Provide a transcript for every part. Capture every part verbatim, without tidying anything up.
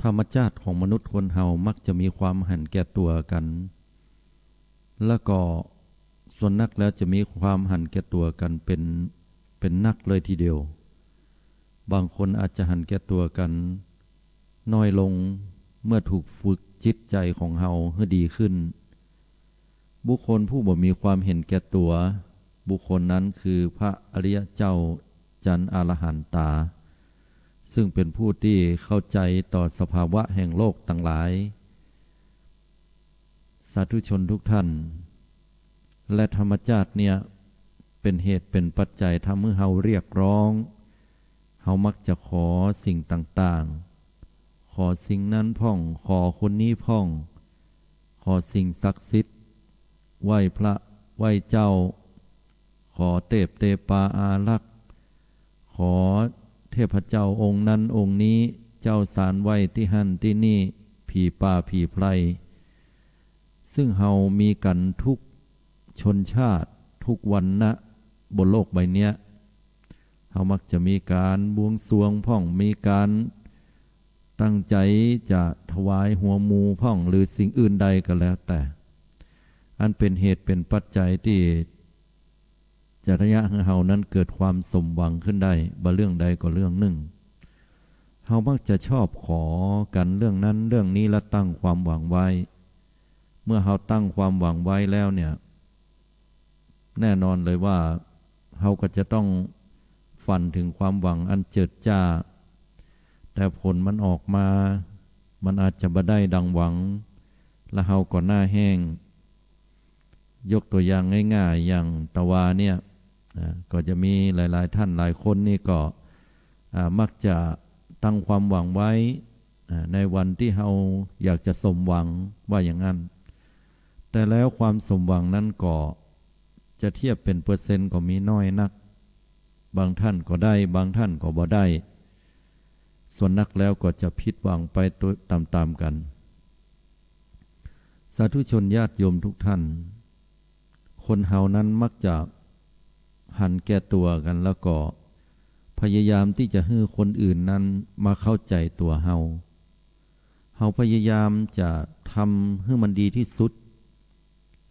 ธรรมจาติของมนุษย์คนเฮามักจะมีความหันแก่ตั๋วกั๋น แล้วก็ส่วนนักแล้วจะมีความหันแก่ตั๋วกั๋นเป๋น เป๋นนักเลยทีเดียว บางคนอาจจะหันแก่ตั๋วกั๋นน้อยลง เมื่อถูกฝึกจิตใจ๋ของเฮาหื้อดีขึ้น บุคคลผู้บ่มีความเห็นแก่ตั๋ว บุคคลนั้นคือพระอริยะเจ้าจันอรหันตา ซึ่งเป๋นผู้ตี้เข้าใจ๋ต่อสภาวะแห่งโลกตังหลาย สาธุชนทุกท่าน และธรรมจาติเนี่ยเป๋นเหตุเป๋นปัจจัยทำหื้อเฮาเรียกร้อง เฮามักจะขอสิ่งต่างๆ ขอสิ่งนั้นพ่อง ขอคนนี้พ่อง ขอสิ่งศักดิ์สิทธิ์ ไหว้พระไหว้เจ้า ขอเตปเตปาอารักษ์ ขอเทพเจ้าองค์นั้นองค์นี้ เจ้าสารไว้ตี้หั้นตี้นี่ ผีป่าผีไพร ซึ่งเฮามีกั๋นทุกชนชาติ ทุกวรรณะบนโลกใบเนี้ย เฮามักจะมีก๋านบวงสรวงพ่อง มีก๋านตั้งใจ๋จะถวายหัวหมูพ่อง หรือสิ่งอื่นใดก็แล้วแต่ อันเป๋นเหตุเป๋นปัจจัยตี้จะเยียะหื้อเฮานั้นเกิดความสมหวังขึ้นได้ บ่าเรื่องใดก็เรื่องนึ่ง เฮามักจะชอบขอกั๋นเรื่องนั้นเรื่องนี้ และตั้งความหวังไว้ เมื่อเฮาตั้งความหวังไว้แล้วเนี่ย แน่นอนเลยว่าเฮาก็จะต้องฝันถึงความหวังอันเจิดจ้า แต่ผลมันออกมา มันอาจจะบ่ได้ดังหวัง และเฮาก็หน้าแห้ง ยกตั๋วอย่างง่ายๆ อย่างตะวาเนี่ย อ่า ก็จะมีหลายๆ ท่านหลายคนนี่ก็ อ่า มักจะตั้งความหวังไว้ อ่า ในวันตี้เฮาอยากจะสมหวัง ว่าอย่างนั้น แต่แล้วความสมหวังนั้นก็จะเทียบเป๋นเปอร์เซ็นต์ก็มีน้อยนัก บางท่านก็ได้ บางท่านก็บ่ได้ ส่วนนักแล้วก็จะผิดหวังไปตามๆ กั๋น สาธุชนญาติโยมทุกท่าน คนเฮานั้นมักจะหันแก่ตั๋วกั๋น แล้วก็พยายามตี้จะหื้อคนอื่นนั้นมาเข้าใจ๋ตั๋วเฮา เฮาพยายามจะทำหื้อมันดีตี้สุด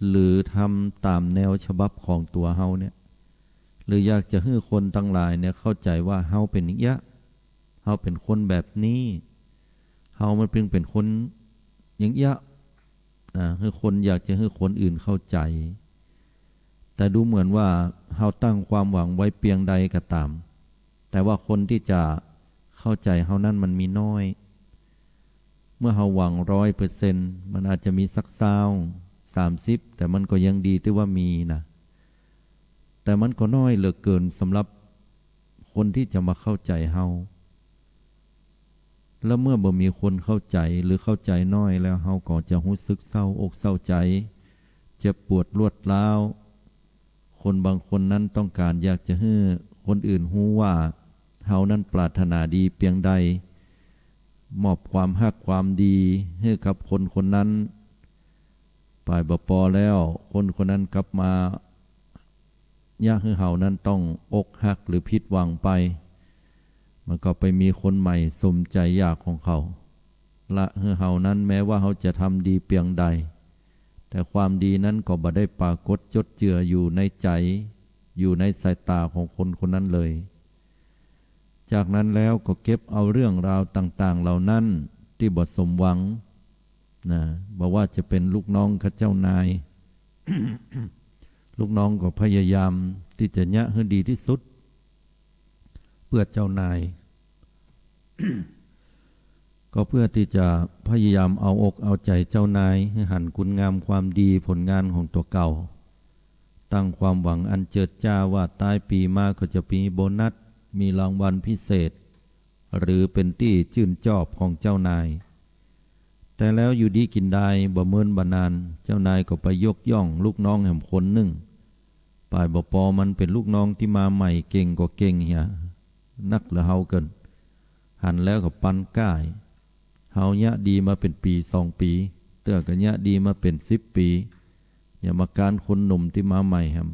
หรือทำต๋ามแนวฉบับของตั๋วเฮาเนี่ย หรืออยากจะหื้อคนตังหลายเนี่ยเข้าใจ๋ว่าเฮาเป๋นอย่างเอี้ย เฮาเป๋นคนแบบนี้ เฮามันเปิงเป๋นคนอย่างเอี้ย นะ หื้อคน อยากจะหื้อคนอื่นเข้าใจ๋ แต่ดูเหมือนว่าเฮาตั้งความหวังไว้เปียงใดก็ต๋าม แต่ว่าคนตี้จะเข้าใจ๋เฮานั้นมันมีน้อย เมื่อเฮาหวังร้อยเปอร์เซ็นต์ มันอาจจะมีสักซาว สามสิบ แต่มันก็ยังดีตี้ว่ามีนะ แต่มันก็น้อยเหลือเกินสำหรับคนตี้จะมาเข้าใจ๋เฮา แล้วเมื่อบ่มีคนเข้าใจ๋หรือเข้าใจ๋น้อยแล้ว เฮาก็จะฮู้สึกเศร้าอกเศร้าใจ๋ เจ็บปวดรวดร้าว คนบางคนนั้นต้องก๋านอยากจะหื้อคนอื่นฮู้ว่าเฮานั้นปรารถนาดีเปียงใด มอบความฮักความดีหื้อกับคนคนนั้น ปายบ่ปอแล้ว คนคนนั้นกลับมาเยียะหื้อเฮานั้นต้องอกหักหรือผิดหวังไป มันก็ไปมีคนใหม่สมใจ๋อยากของเขา ละหื้อเฮานั้นแม้ว่าเฮาจะทำดีเปียงใด แต่ความดีนั้นก็บ่ได้ปรากฏจดเจืออยู่ในใจ๋ อยู่ในสายต๋าของคนคนนั้นเลย จากนั้นแล้วก็เก็บเอาเรื่องราวต่างๆ เหล่านั้นตี้บ่สมหวัง นะ บ่ว่าจะเป๋นลูกน้องกับเจ้านาย ลูกน้องก็พยายามตี้จะเยียะหื้อดีตี้สุด เปื้อเจ้านาย ก็เปื้อตี้จะพยายามเอาอกเอาใจ๋เจ้านาย หื้อหันคุณงามความดีผลงานของตั๋วเก่า ตั้งความหวังอันเจิดจ้าว่าต๊ายปี๋มาก็จะมีโบนัส มีรางวัลพิเศษ หรือเป๋นตี้จื้นจอบของเจ้านาย แต่แล้วอยู่ดีกิ๋นดาย บ่เมินบ่นาน เจ้านายก็ไปยกย่องลูกน้องแหมคนนึ่ง ปายบ่ปอมันเป๋นลูกน้องตี้มาใหม่เก่งก็เก่งเหีย นักเหลือเฮาเกิ่น หันแล้วก็ปันก้าย เฮาเยียะดีมาเป๋นปี๋สองปี๋ เตื้อก็เยียะดีมาเป๋นสิบปี๋ อย่ามาก๊านคนหนุ่มตี้มาใหม่แหม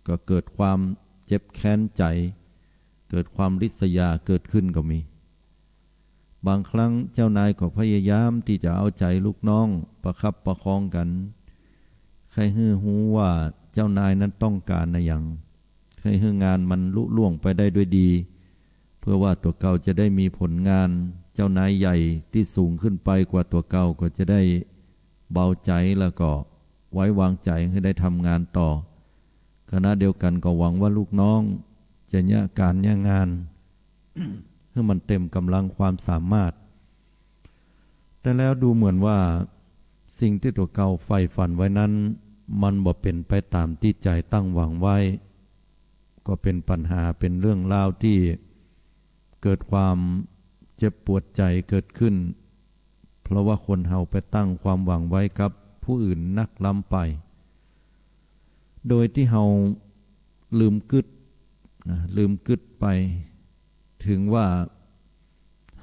ก็เกิดความเจ็บแค้นใจ๋ เกิดความริษยาเกิดขึ้นก็มี บางครั้งเจ้านายก็พยายามตี้จะเอาใจ๋ลูกน้อง ประคับประคองกั๋น ใค่หื้อฮู้ว่าเจ้านายนั้นต้องก๋านอะหยัง ใค่หื้องานมันลุล่วงไปได้ด้วยดี เพื่อว่าตั๋วเก่าจะได้มีผลงาน เจ้านายใหญ่ตี้สูงขึ้นไปกว่าตั๋วเก่าก็จะได้เบาใจ๋ แล้วก็ไว้วางใจ๋หื้อได้ทำงานต่อ ขณะเดียวกั๋นก็หวังว่าลูกน้องจะเยียะก๋านเยียะงาน หื้อมันเต็มก๋ำลังความสามารถ แต่แล้วดูเหมือนว่าสิ่งตี้ตั๋วเก่าใฝ่ฝันไว้นั้น มันบ่เป๋นไปต๋ามตี้ใจ๋ตั้งหวังไว้ ก็เป๋นปัญหา เป๋นเรื่องราวตี้เกิดความเจ็บปวดใจ๋เกิดขึ้น เพราะว่าคนเฮาไปตั้งความหวังไว้กับผู้อื่นนักล้ำไป โดยตี้เฮาลืมกึ๊ดนะ ลืมกึ๊ดไป เถิงว่า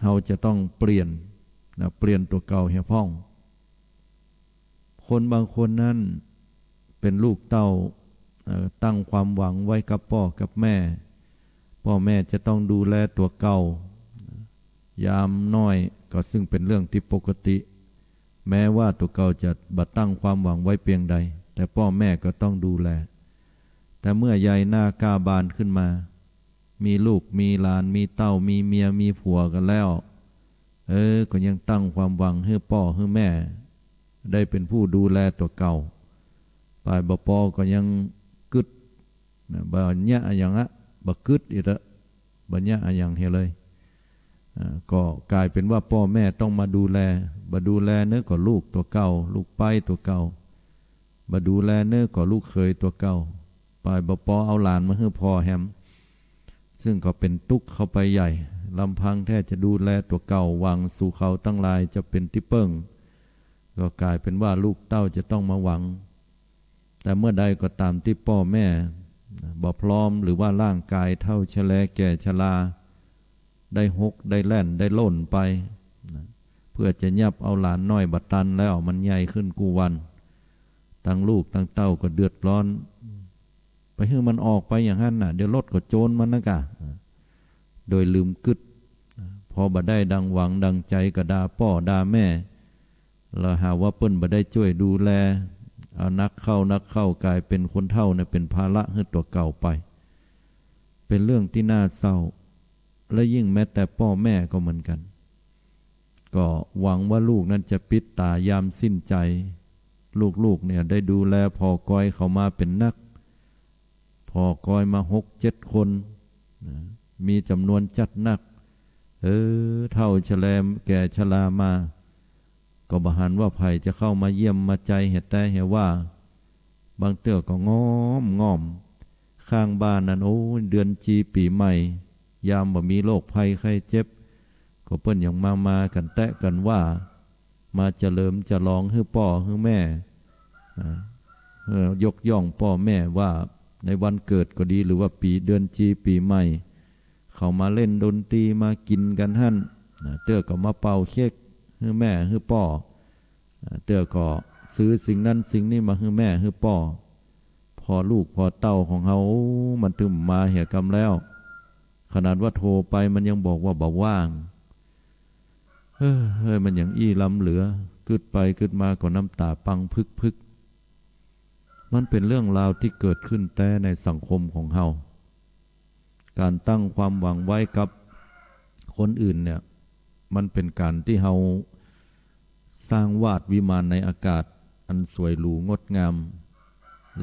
เฮาจะต้องเปลี่ยนนะ เปลี่ยนตั๋วเก่าเหียพ่อง คนบางคนนั้นเป๋นลูกเต้า เอ่อ ตั้งความหวังไว้กับป้อกับแม่ ป้อแม่จะต้องดูแลตั๋วเก่า ยามน้อยก็ซึ่งเป๋นเรื่องตี้ปกติ แม้ว่าตั๋วเก่าจะบ่ตั้งความหวังไว้เปียงใด แต่ป้อแม่ก็ต้องดูแล แต่เมื่อใหญ่หน้าก้าบานขึ้นมา มีลูกมีหลาน มีเต้า มีเมีย มีผัวกั๋นแล้ว เออ ก็ยังตั้งความหวังหื้อป้อหื้อแม่ได้เป๋นผู้ดูแลตั๋วเก่า ฝ่ายบ่ปอก็ยังกึ๊ดนะ บ่เยียะอะหยังอะ บ่กึ๊ดอีกเต๊อะ บ่เยียะอะหยังเหียเลย อ่า ก็ก๋ายเป๋นว่าป้อแม่ต้องมาดูแล บ่ดูแลเนาะก็ลูกตั๋วเก่า ลูกใป๊ตั๋วเก่า บ่ดูแลเนาะก็ลูกเขยตั๋วเก่า ฝ่ายบ่ปอเอาหลานมาหื้อป้อแหม ซึ่งก็เป๋นตุ๊กข์เข้าไปใหญ่ ลำพังแท้จะดูแลตั๋วเก่า หวังสู่เขาตังหลายจะเป๋นตี้เปิ้ง ก็ก๋ายเป๋นว่าลูกเต้าจะต้องมาหวัง แต่เมื่อใดก็ต๋ามตี้ป้อแม่บ่พร้อม หรือว่าร่างก๋ายเฒ่าชะแลแก่ชรา ได้หก ได้แล่น ได้ล่นไปนะ เปื้อจะยับเอาหลานน้อยบ่ตันแล้ว มันใหญ่ขึ้นกู้วัน ตังลูกตังเต้าก็เดือดร้อน ไปหื้อมันออกไปอย่างหั้นน่ะ เดี๋ยวรถก็โจรมันนะก่ะ โดยลืมกึ๊ด พอบ่ได้ดังหวังดังใจ๋ก็ด่าป้อด่าแม่ แล้วหาว่าเปิ้นบ่ได้จ้วยดูแล เอานักเข้านักเข้าก๋ายเป๋นคนเฒ่าเนี่ยเป๋นภาระหื้อตั๋วเก่าไป เป๋นเรื่องตี้น่าเศร้า และยิ่งแม้แต่ป้อแม่ก็เหมือนกั๋น ก็หวังว่าลูกนั้นจะปิดต๋ายามสิ้นใจ๋ ลูกๆ เนี่ยได้ดูแลผ่อกอยเขามาเป๋นนัก ผ่อกอยมาหกเจ็ดคนนะ มีจ๋ำนวนจัดนัก เออ เฒ่าชะแลแก่ชรามา ก็บ่หันว่าใผจะเข้ามาเยี่ยมมาใจเหียแต๊เหียว่า บางเตื้อก็ง่อมง่อม ข้างบ้านนั้น โอ้ย เดือนจีปีใหม่ ยามบ่มีโรคภัยไข้เจ็บ ก็เปิ้นยังมามากั๋นแต๊กั๋นว่า มาเฉลิมฉลองหื้อป้อหื้อแม่ อ่า เอ่อ ยกย่องป้อแม่ว่าในวันเกิดก็ดี หรือว่าปี เดือนจีปีใหม่ เขามาเล่นดนตรีมากิ๋นกั๋นหั้น นะ เตื้อก็มาเป่าเค้กหื้อแม่หื้อป้อ อ่า เตื้อก็ซื้อสิ่งนั้นสิ่งนี้มาหื้อแม่หื้อป้อ ผ่อลูกผ่อเต้าของเฮา โอ้ มันตึงมาเหียกำแล้ว ขนาดว่าโทรไปมันยังบอกว่าบ่ว่าง เฮ้ย เฮ้ย มันหยังอี้ล้ำเหลือ กึ๊ดไปกึ๊ดมาก็น้ำต๋าปังพึกๆ มันเป๋นเรื่องราวตี้เกิดขึ้นแต๊ในสังคมของเฮา ก๋านตั้งความหวังไว้กับคนอื่นเนี่ย มันเป๋นก๋านตี้เฮาสร้างวาดวิมานในอากาศอันสวยหรูงดงาม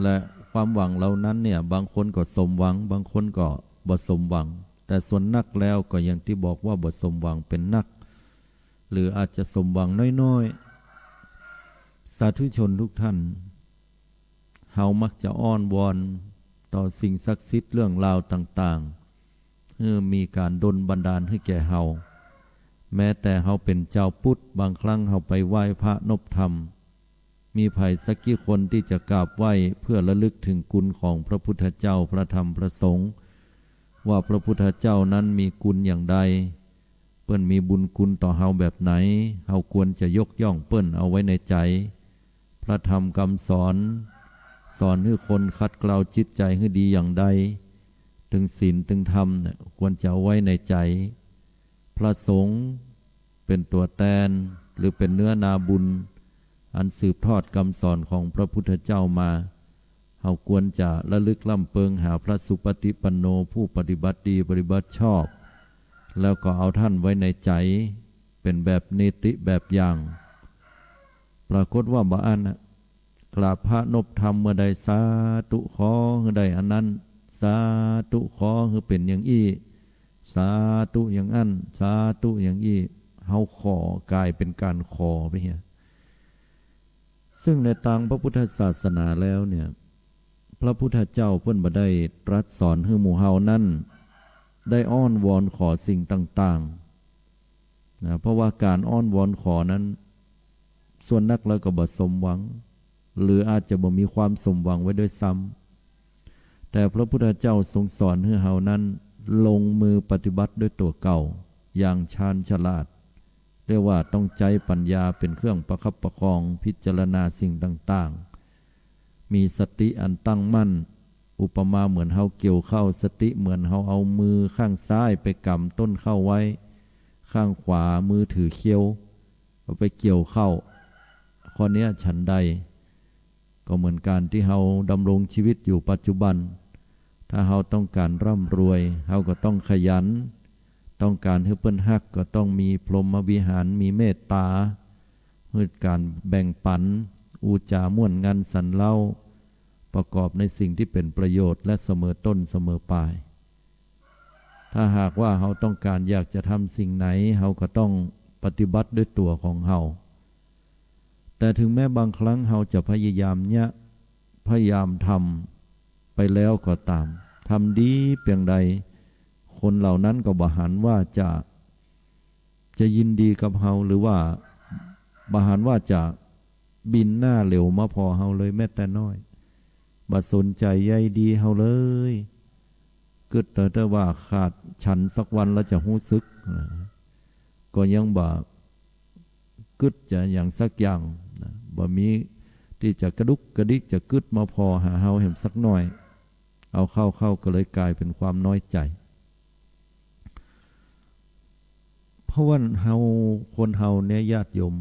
และความหวังเหล่านั้นเนี่ย บางคนก็สมหวัง บางคนก็บ่สมหวัง แต่ส่วนนักแล้วก็อย่างตี้บอกว่าบ่สมหวังเป๋นนัก หรืออาจจะสมหวังน้อยๆ สาธุชนทุกท่าน เฮามักจะอ้อนวอนต่อสิ่งศักดิ์สิทธิ์เรื่องราวต่างๆ หื้อมีก๋านดลบันดาลหื้อแก่เฮา แม้แต่เฮาเป๋นจาวพุทธ บางครั้งเฮาไปไหว้พระนบธรรม มีใผสักกี่คนตี้จะกราบไหว้เพื่อระลึกเถิงคุณของพระพุทธเจ้า พระธรรม พระสงฆ์ ว่าพระพุทธเจ้านั้นมีคุณอย่างใด เปิ้นมีบุญคุณต่อเฮาแบบไหน เฮาควรจะยกย่องเปิ้นเอาไว้ในใจ๋ พระธรรมกำสอน สอนหื้อคนขัดเกลาจิตใจ๋หื้อดีอย่างใด ตึงศีลตึงธรรมเนี่ย ควรจะเอาไว้ในใจ๋ พระสงฆ์ เป็นตั๋วแตน หรือเป็นเนื้อนาบุญ อันสืบทอดกำสอนของพระพุทธเจ้ามา เฮาควรจะระลึกร่ำเปิงหาพระสุปฏิปันโน ผู้ปฏิบัติดีปฏิบัติชอบ แล้วก็เอาท่านไว้ในใจ๋ เป็นแบบนิติแบบอย่าง ปรากฏว่าบ่อั้นนะ กราบพระนบธรรมเมื่อใด สาธุ ขอหื้อได้อันนั้น สาธุ ขอหื้อเป๋นอย่างอี้ สาธุ อย่างอั้น สาธุ อย่างอี้ เฮากล๋ายเป๋นก๋านขอไปเหีย ซึ่งในตางพระพุทธศาสนาแล้วเนี่ย พระพุทธเจ้าเปิ้นบ่ได้ตรัสสอนหื้อหมู่เฮานั้น ได้อ้อนวอนขอสิ่งต่างๆ นะ เพราะว่าก๋านอ้อนวอนขอนั้น ส่วนนักแล้วก็บ่สมหวัง หรืออาจจะบ่มีความสมหวังไว้ด้วยซ้ำ แต่พระพุทธเจ้าทรงสอนหื้อเฮานั้น ลงมือปฏิบัติด้วยตั๋วเก่า อย่างชาญฉลาด เรียกว่าต้องใจ๊ปัญญาเป๋นเครื่องประคับประคอง พิจารณาสิ่งต่างๆ มีสติอันตั้งมั่น อุปมาเหมือนเฮาเกี่ยวข้าว สติเหมือนเฮาเอามือข้างซ้ายไปกำต้นข้าวไว้ ข้างขวามือถือเขี้ยว เอาไปเกี่ยวข้าว ข้อเนี้ยฉันใด ก็เหมือนก๋านตี้เฮาดำรงชีวิตอยู่ปัจจุบัน ถ้าเฮาต้องก๋านร่ำรวย เฮาก็ต้องขยัน ต้องก๋านหื้อเปิ้นฮัก ก็ต้องมีพรหมวิหาร มีเมตตา หื้อก๋านแบ่งปัน อู้จ๋าม่วนงันสรรเล้า ประกอบในสิ่งที่เป๋นประโยชน์และเสมอต้นเสมอปลาย ถ้าหากว่าเฮาต้องก๋านอยากจะทำสิ่งไหน เฮาก็ต้องปฏิบัติด้วยตั๋วของเฮา แต่ถึงแม้บางครั้งเฮาจะพยายามเยียะ พยายามทำไปแล้วก็ต๋าม ทำดีเปียงใด คนเหล่านั้นก็บ่หันว่าจะ จะยินดีกับเฮา หรือว่าบ่หันว่าจะบินหน้าเหลียวมาผ่อเฮาเลยแม้แต่น้อย บ่สนใจ๋ใยดีเฮาเลย กึ๊ดแต่ แต่ว่าขาดฉันสักวันแล้วจะฮู้สึก นะ ก็ยังบ่กึ๊ดจะหยังสักอย่าง นะ บ่มีตี้จะกระดุกกระดิกจะกึ๊ดมาผ่อหาเฮาแหมสักหน้อย เอาเข้าๆ ก็เลยกลายเป๋นความน้อยใจ๋ เพราะว่าเฮา คนเฮาเนี่ยญาติโยม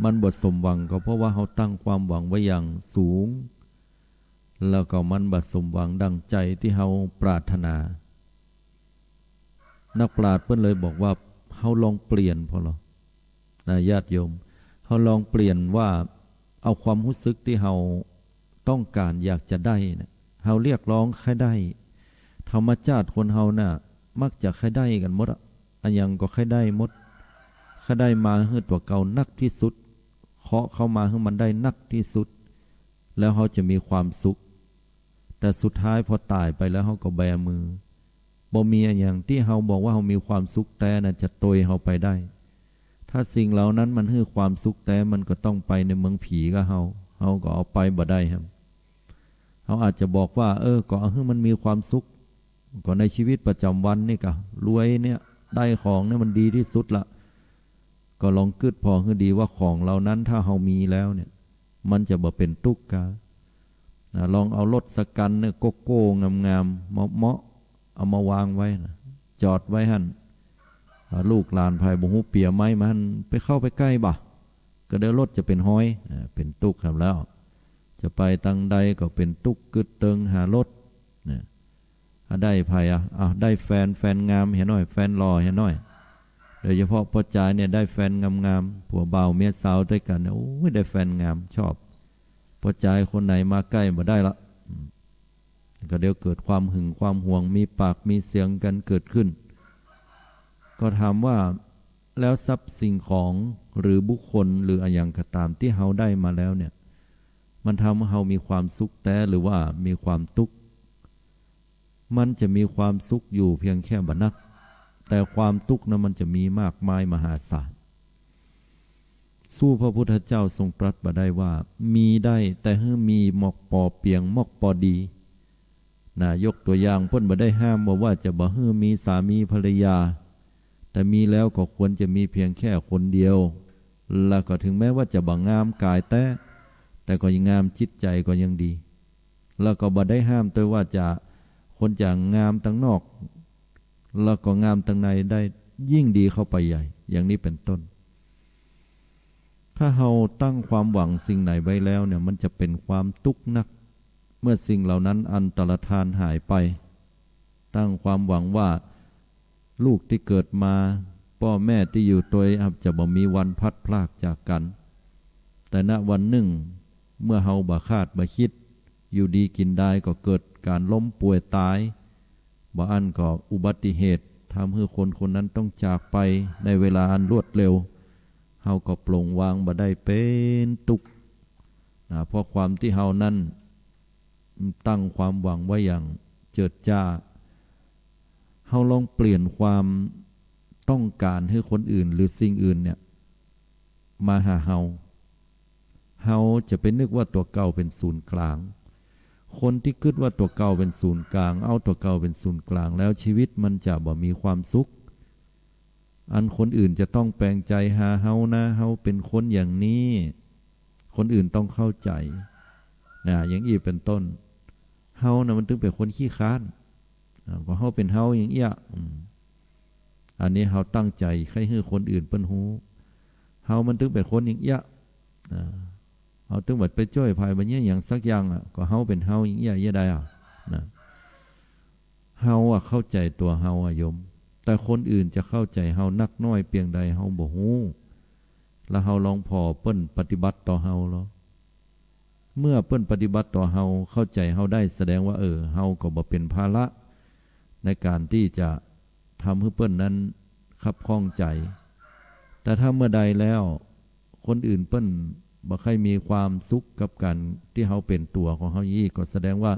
มันบ่สมหวังก็เพราะว่าเฮาตั้งความหวังไว้อย่างสูง แล้วก็มันบ่สมหวังดั่งใจ๋ตี้เฮาปรารถนา นักปราชญ์เปิ้นเลยบอกว่า เฮาลองเปลี่ยนผ่อลอ นะ ญาติโยม เฮาลองเปลี่ยนว่า เอาความฮู้สึกตี้เฮาต้องก๋านอยากจะได้นะ เฮาเรียกร้องใค่ได้ ธรรมชาติคนเฮาน่ะ มักจะใค่ได้กั๋นหมดอะ อะหยังก็ใค่ได้หมด ใค่ได้มาหื้อตั๋วเก่านักตี้สุด เคาะเข้ามาหื้อมันได้นักตี้สุด แล้วเฮาจะมีความสุข แต่สุดท้ายพอต๋ายไปแล้วเฮาก็แบมือ บ่มีอะหยังตี้เฮาบอกว่าเฮามีความสุขแต๊น่ะจะตวยเฮาไปได้ ถ้าสิ่งเหล่านั้นมันหื้อความสุขแต๊ มันก็ต้องไปในเมืองผีกับเฮา เฮาก็เอาไปบ่ได้แหม เฮาอาจจะบอกว่า เออ ก็เอาหื้อมันมีความสุข ก็ในชีวิตประจ๋ำวันนี่ก็รวยเนี่ย ได้ของเนี่ยมันดีตี้สุดละ ก็ลองกึ๊ดผ่อหื้อดีว่าของเหล่านั้นถ้าเฮามีแล้วเนี่ย มันจะบ่เป๋นตุ๊กข์กา นะ ลองเอารถสักคันเนี่ย โก้โก้งามๆ เหมาะๆ เอามาวางไว้นะ จอดไว้หั้น อ่า ลูกหลานใผบ่ฮู้เปียะไม้มาหั้น ไปเข้าไปใก้บ่ ก็เดี๋ยวรถจะเป๋นฮอย อ่า เป๋นตุ๊กข์แหมแล้ว จะไปตางใดก็เป๋นตุ๊กข์ กึ๊ดเติงหารถ นะ อ่ะ ได้ใผอะ อ่ะ ได้แฟน แฟนงามเหียหน้อย แฟนหล่อเหียหน้อย โดยเฉพาะป้อจายเนี่ยได้แฟนงามๆ ผัวบ่าวเมียสาวตวยกั๋นเนี่ย โอ้ย ได้แฟนงาม ชอบ ป้อจายคนไหนมาใก้บ่ได้ละ อืม ก็เดี๋ยวเกิดความหึงความหวง มีปากมีเสียงกั๋นเกิดขึ้น ก็ถามว่า แล้วทรัพย์สิ่งของหรือบุคคลหรืออะหยังก็ต๋ามตี้เฮาได้มาแล้วเนี่ย มันทำหื้อเฮามีความสุขแต๊หรือว่ามีความตุ๊กข์ มันจะมีความสุขอยู่เพียงแค่บ่นัก แต่ความตุ๊กข์นั้นมันจะมีมากมายมหาศาล สู้พระพุทธเจ้าทรงตรัสบ่ได้ว่า มีได้ แต่หื้อมีมอกปอเปียง มอกปอดี นะ ยกตั๋วอย่าง เปิ้นบ่ได้ห้ามว่า ว่าจะบ่หื้อมีสามีภรรยา แต่มีแล้วก็ควรจะมีเพียงแค่คนเดียว แล้วก็ถึงแม้ว่าจะบ่งามก๋ายแต๊ แต่ก็ยังงามจิตใจ๋ก็ยังดี แล้วก็บ่ได้ห้ามตวยว่าจะ คนจะงามตางนอก แล้วก็งามตางในได้ ยิ่งดีเข้าไปใหญ่ อย่างนี้เป๋นต้น ถ้าเฮาตั้งความหวังสิ่งไหนไว้แล้วเนี่ย มันจะเป๋นความตุ๊กข์นัก เมื่อสิ่งเหล่านั้นอันตรธานหายไป ตั้งความหวังว่าลูกตี้เกิดมา ป้อแม่ตี้อยู่ตวยอาจจะบ่มีวันพลัดพรากจากกั๋น แต่ณวันนึ่ง เมื่อเฮาบ่คาดบ่คิด อยู่ดีกิ๋นดายก็เกิดก๋านล้มป่วยต๋าย บ่อั้นก็อุบัติเหตุ ทำหื้อคนคนนั้นต้องจากไปในเวลาอันรวดเร็ว เฮาก็ปลงวางบ่ได้เป๋นตุ๊กข์ นะ เพราะความตี้เฮานั้นตั้งความหวังไว้อย่างเจิดจ้า เฮาลองเปลี่ยนความต้องก๋านหื้อคนอื่นหรือสิ่งอื่นเนี่ย มาหาเฮา เฮาจะไปนึกว่าตั๋วเก่าเป๋นศูนย์กลาง คนตี้กึ๊ดว่าตั๋วเก่าเป๋นศูนย์กลาง เอาตั๋วเก่าเป๋นศูนย์กลางแล้ว ชีวิตมันจะบ่มีความสุข อันคนอื่นจะต้องแป๋งใจ๋หาเฮานะ เฮาเป๋นคนอย่างนี้ คนอื่นต้องเข้าใจ๋ นะ อย่างอี้เป๋นต้น เฮานะมันตึงเป๋นคนขี้คร้าน อ่า ก็เฮาเป๋นเฮาอย่างเอี้ย อืม อันนี้เฮาตั้งใจ๋ใค่หื้อคนอื่นเปิ้นฮู้ เฮามันตึงเป๋นคนอย่างเอี้ย อ่า เฮาตึงบ่ไปจ้วยใผบ่เยียะหยังสักอย่างอะ ก็เฮาเป๋นเฮาอย่างเอี้ย เยียะใดอะ นะ เฮาอะเข้าใจ๋ตั๋วเฮาอะโยม แต่คนอื่นจะเข้าใจ๋เฮานักน้อยเปียงใดเฮาบ่ฮู้ แล้วเฮาลองผ่อเปิ้นปฏิบัติต่อเฮาลอ เมื่อเปิ้นปฏิบัติต่อเฮา เข้าใจ๋เฮาได้ แสดงว่า เออ เฮาก็บ่เป๋นภาระในก๋านตี้จะทำหื้อเปิ้นนั้นคับข้องใจ๋ แต่ถ้าเมื่อใดแล้ว คนอื่นเปิ้นบ่ใค่มีความสุขกับก๋านตี้เฮาเป๋นตั๋วของเฮาอี้ ก็แสดงว่า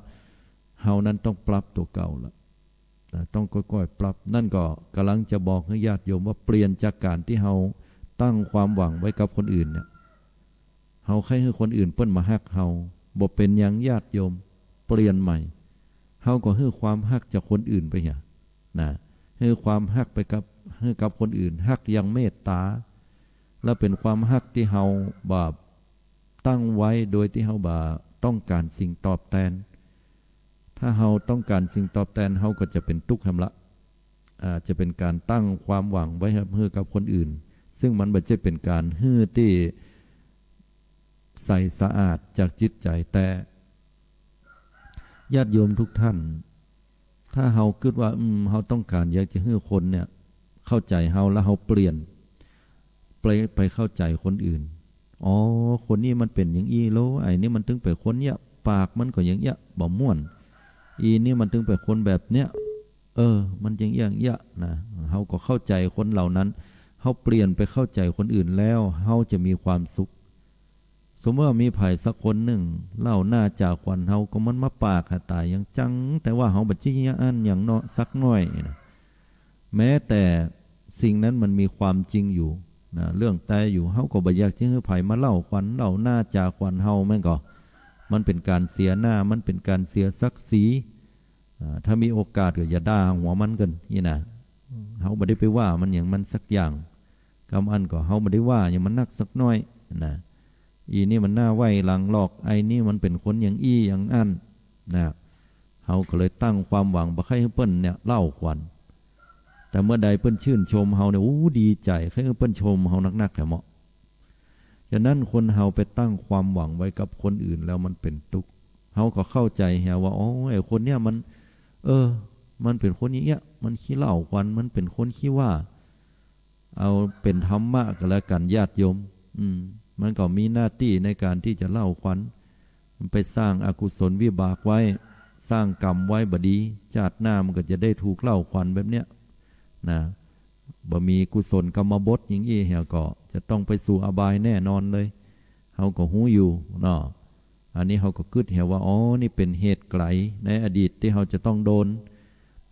เฮานั้นต้องปรับตั๋วเก่าละ นะ ต้องก้อยๆ ปรับ นั่นก็ก่ำลังจะบอกหื้อญาติโยมว่าเปลี่ยนจากก๋านตี้เฮาตั้งความหวังไว้กับคนอื่นเนี่ย เฮาใค่หื้อคนอื่นเปิ้นมาฮักเฮา บ่เป๋นหยังญาติโยม เปลี่ยนใหม่ เฮาก็หื้อความฮักจากคนอื่นไปเหีย นะ หื้อความฮักไปกับ หื้อกับคนอื่น ฮักอย่างเมตต๋า และเป๋นความฮักตี้เฮาแบบตั้งไว้โดยตี้เฮาบ่ต้องก๋านสิ่งตอบแตน ถ้าเฮาต้องก๋านสิ่งตอบแตน เฮาก็จะเป๋นตุ๊กข์แหมละ อ่า จะเป๋นก๋านตั้งความหวังไว้หื้อกับคนอื่น ซึ่งมันบ่ใจ้เป๋นก๋านหื้อตี้ใสสะอาดจากจิตใจ๋แต๊ ญาติโยมทุกท่าน ถ้าเฮากึ๊ดว่า อืม เฮาต้องก๋านอยากจะหื้อคนเนี่ยเข้าใจ๋เฮา แล้วเฮาเปลี่ยน ไป ไปเข้าใจ๋คนอื่น อ๋อ คนนี้มันเป๋นอย่างอี้โล ไอ้นี่มันตึงเป๋นคนเยียะ ปากมันก็อย่างเยียะ บ่ม่วน อีนี่มันตึงเป๋นคนแบบเนี้ย เออ มันอย่างเยียะอย่างเยียะนะ เฮาก็เข้าใจ๋คนเหล่านั้น เฮาเปลี่ยนไปเข้าใจ๋คนอื่นแล้ว เฮาจะมีความสุข สมมุติว่ามีใผสักคนนึ่งเล่าหน้าจ๋าขวัญเฮา ก็มันมาปากหาต๋ายอย่างจัง แต่ว่าเฮาบ่จะเยียะอั้นอย่างเนาะสักหน้อยนะ แม้แต่สิ่งนั้นมันมีความจริงอยู่นะ เรื่องแต๊อยู่ เฮาก็บ่อยากจะหื้อใผมาเล่าขวัญ เล่าหน้าจ๋าขวัญเฮา แม่นก่อ มันเป๋นก๋านเสียหน้า มันเป๋นก๋านเสียศักดิ์ศรี อ่า ถ้ามีโอกาสก็อย่าด่าหัวมันกั๋น อี้นะ เฮาบ่ได้ไปว่ามันหยังมันสักอย่าง กำอั้นก็เฮาบ่ได้ว่าหยังมันนักสักหน้อยนะ อีนี่มันหน้าไหว้หลังหลอก ไอ้นี่มันเป๋นคนอย่างอี้อย่างอั้นนะ เฮาก็เลยตั้งความหวังบ่ใค่หื้อเปิ้นเนี่ยเล่าขวัญ แต่เมื่อใดเปิ้นชื่นชมเฮาเนี่ย อู้ ดีใจ๋ ใค่หื้อเปิ้นชมเฮานักๆ แหมเนาะ ฉะนั้นคนเฮาไปตั้งความหวังไว้กับคนอื่นแล้วมันเป๋นตุ๊กข์ เฮาก็เข้าใจ๋เหียว่า อ๋อ ไอ้คนเนี่ยมัน เออ มันเป๋นคนอย่างเงี้ย มันขี้เล่าขวัญ มันเป๋นคนขี้ว่า เอาเป๋นธรรมะก็แล้วกั๋นญาติโยม อืม มันก็มีหน้าตี้ในก๋านตี้จะเล่าขวัญ มันไปสร้างอกุศลวิบากไว้ สร้างกรรมไว้บ่ดี จาติหน้ามันก็จะได้ถูกเล่าขวัญแบบเนี้ยนะ บ่มีกุศลกรรมบทอย่างอี้เหียก็จะต้องไปสู่อบายแน่นอนเลย เฮาก็ฮู้อยู่เนาะ อันนี้เฮาก็กึ๊ดเหียว่า อ๋อ นี่เป๋นเหตุไกลในอดีตตี้เฮาจะต้องโดน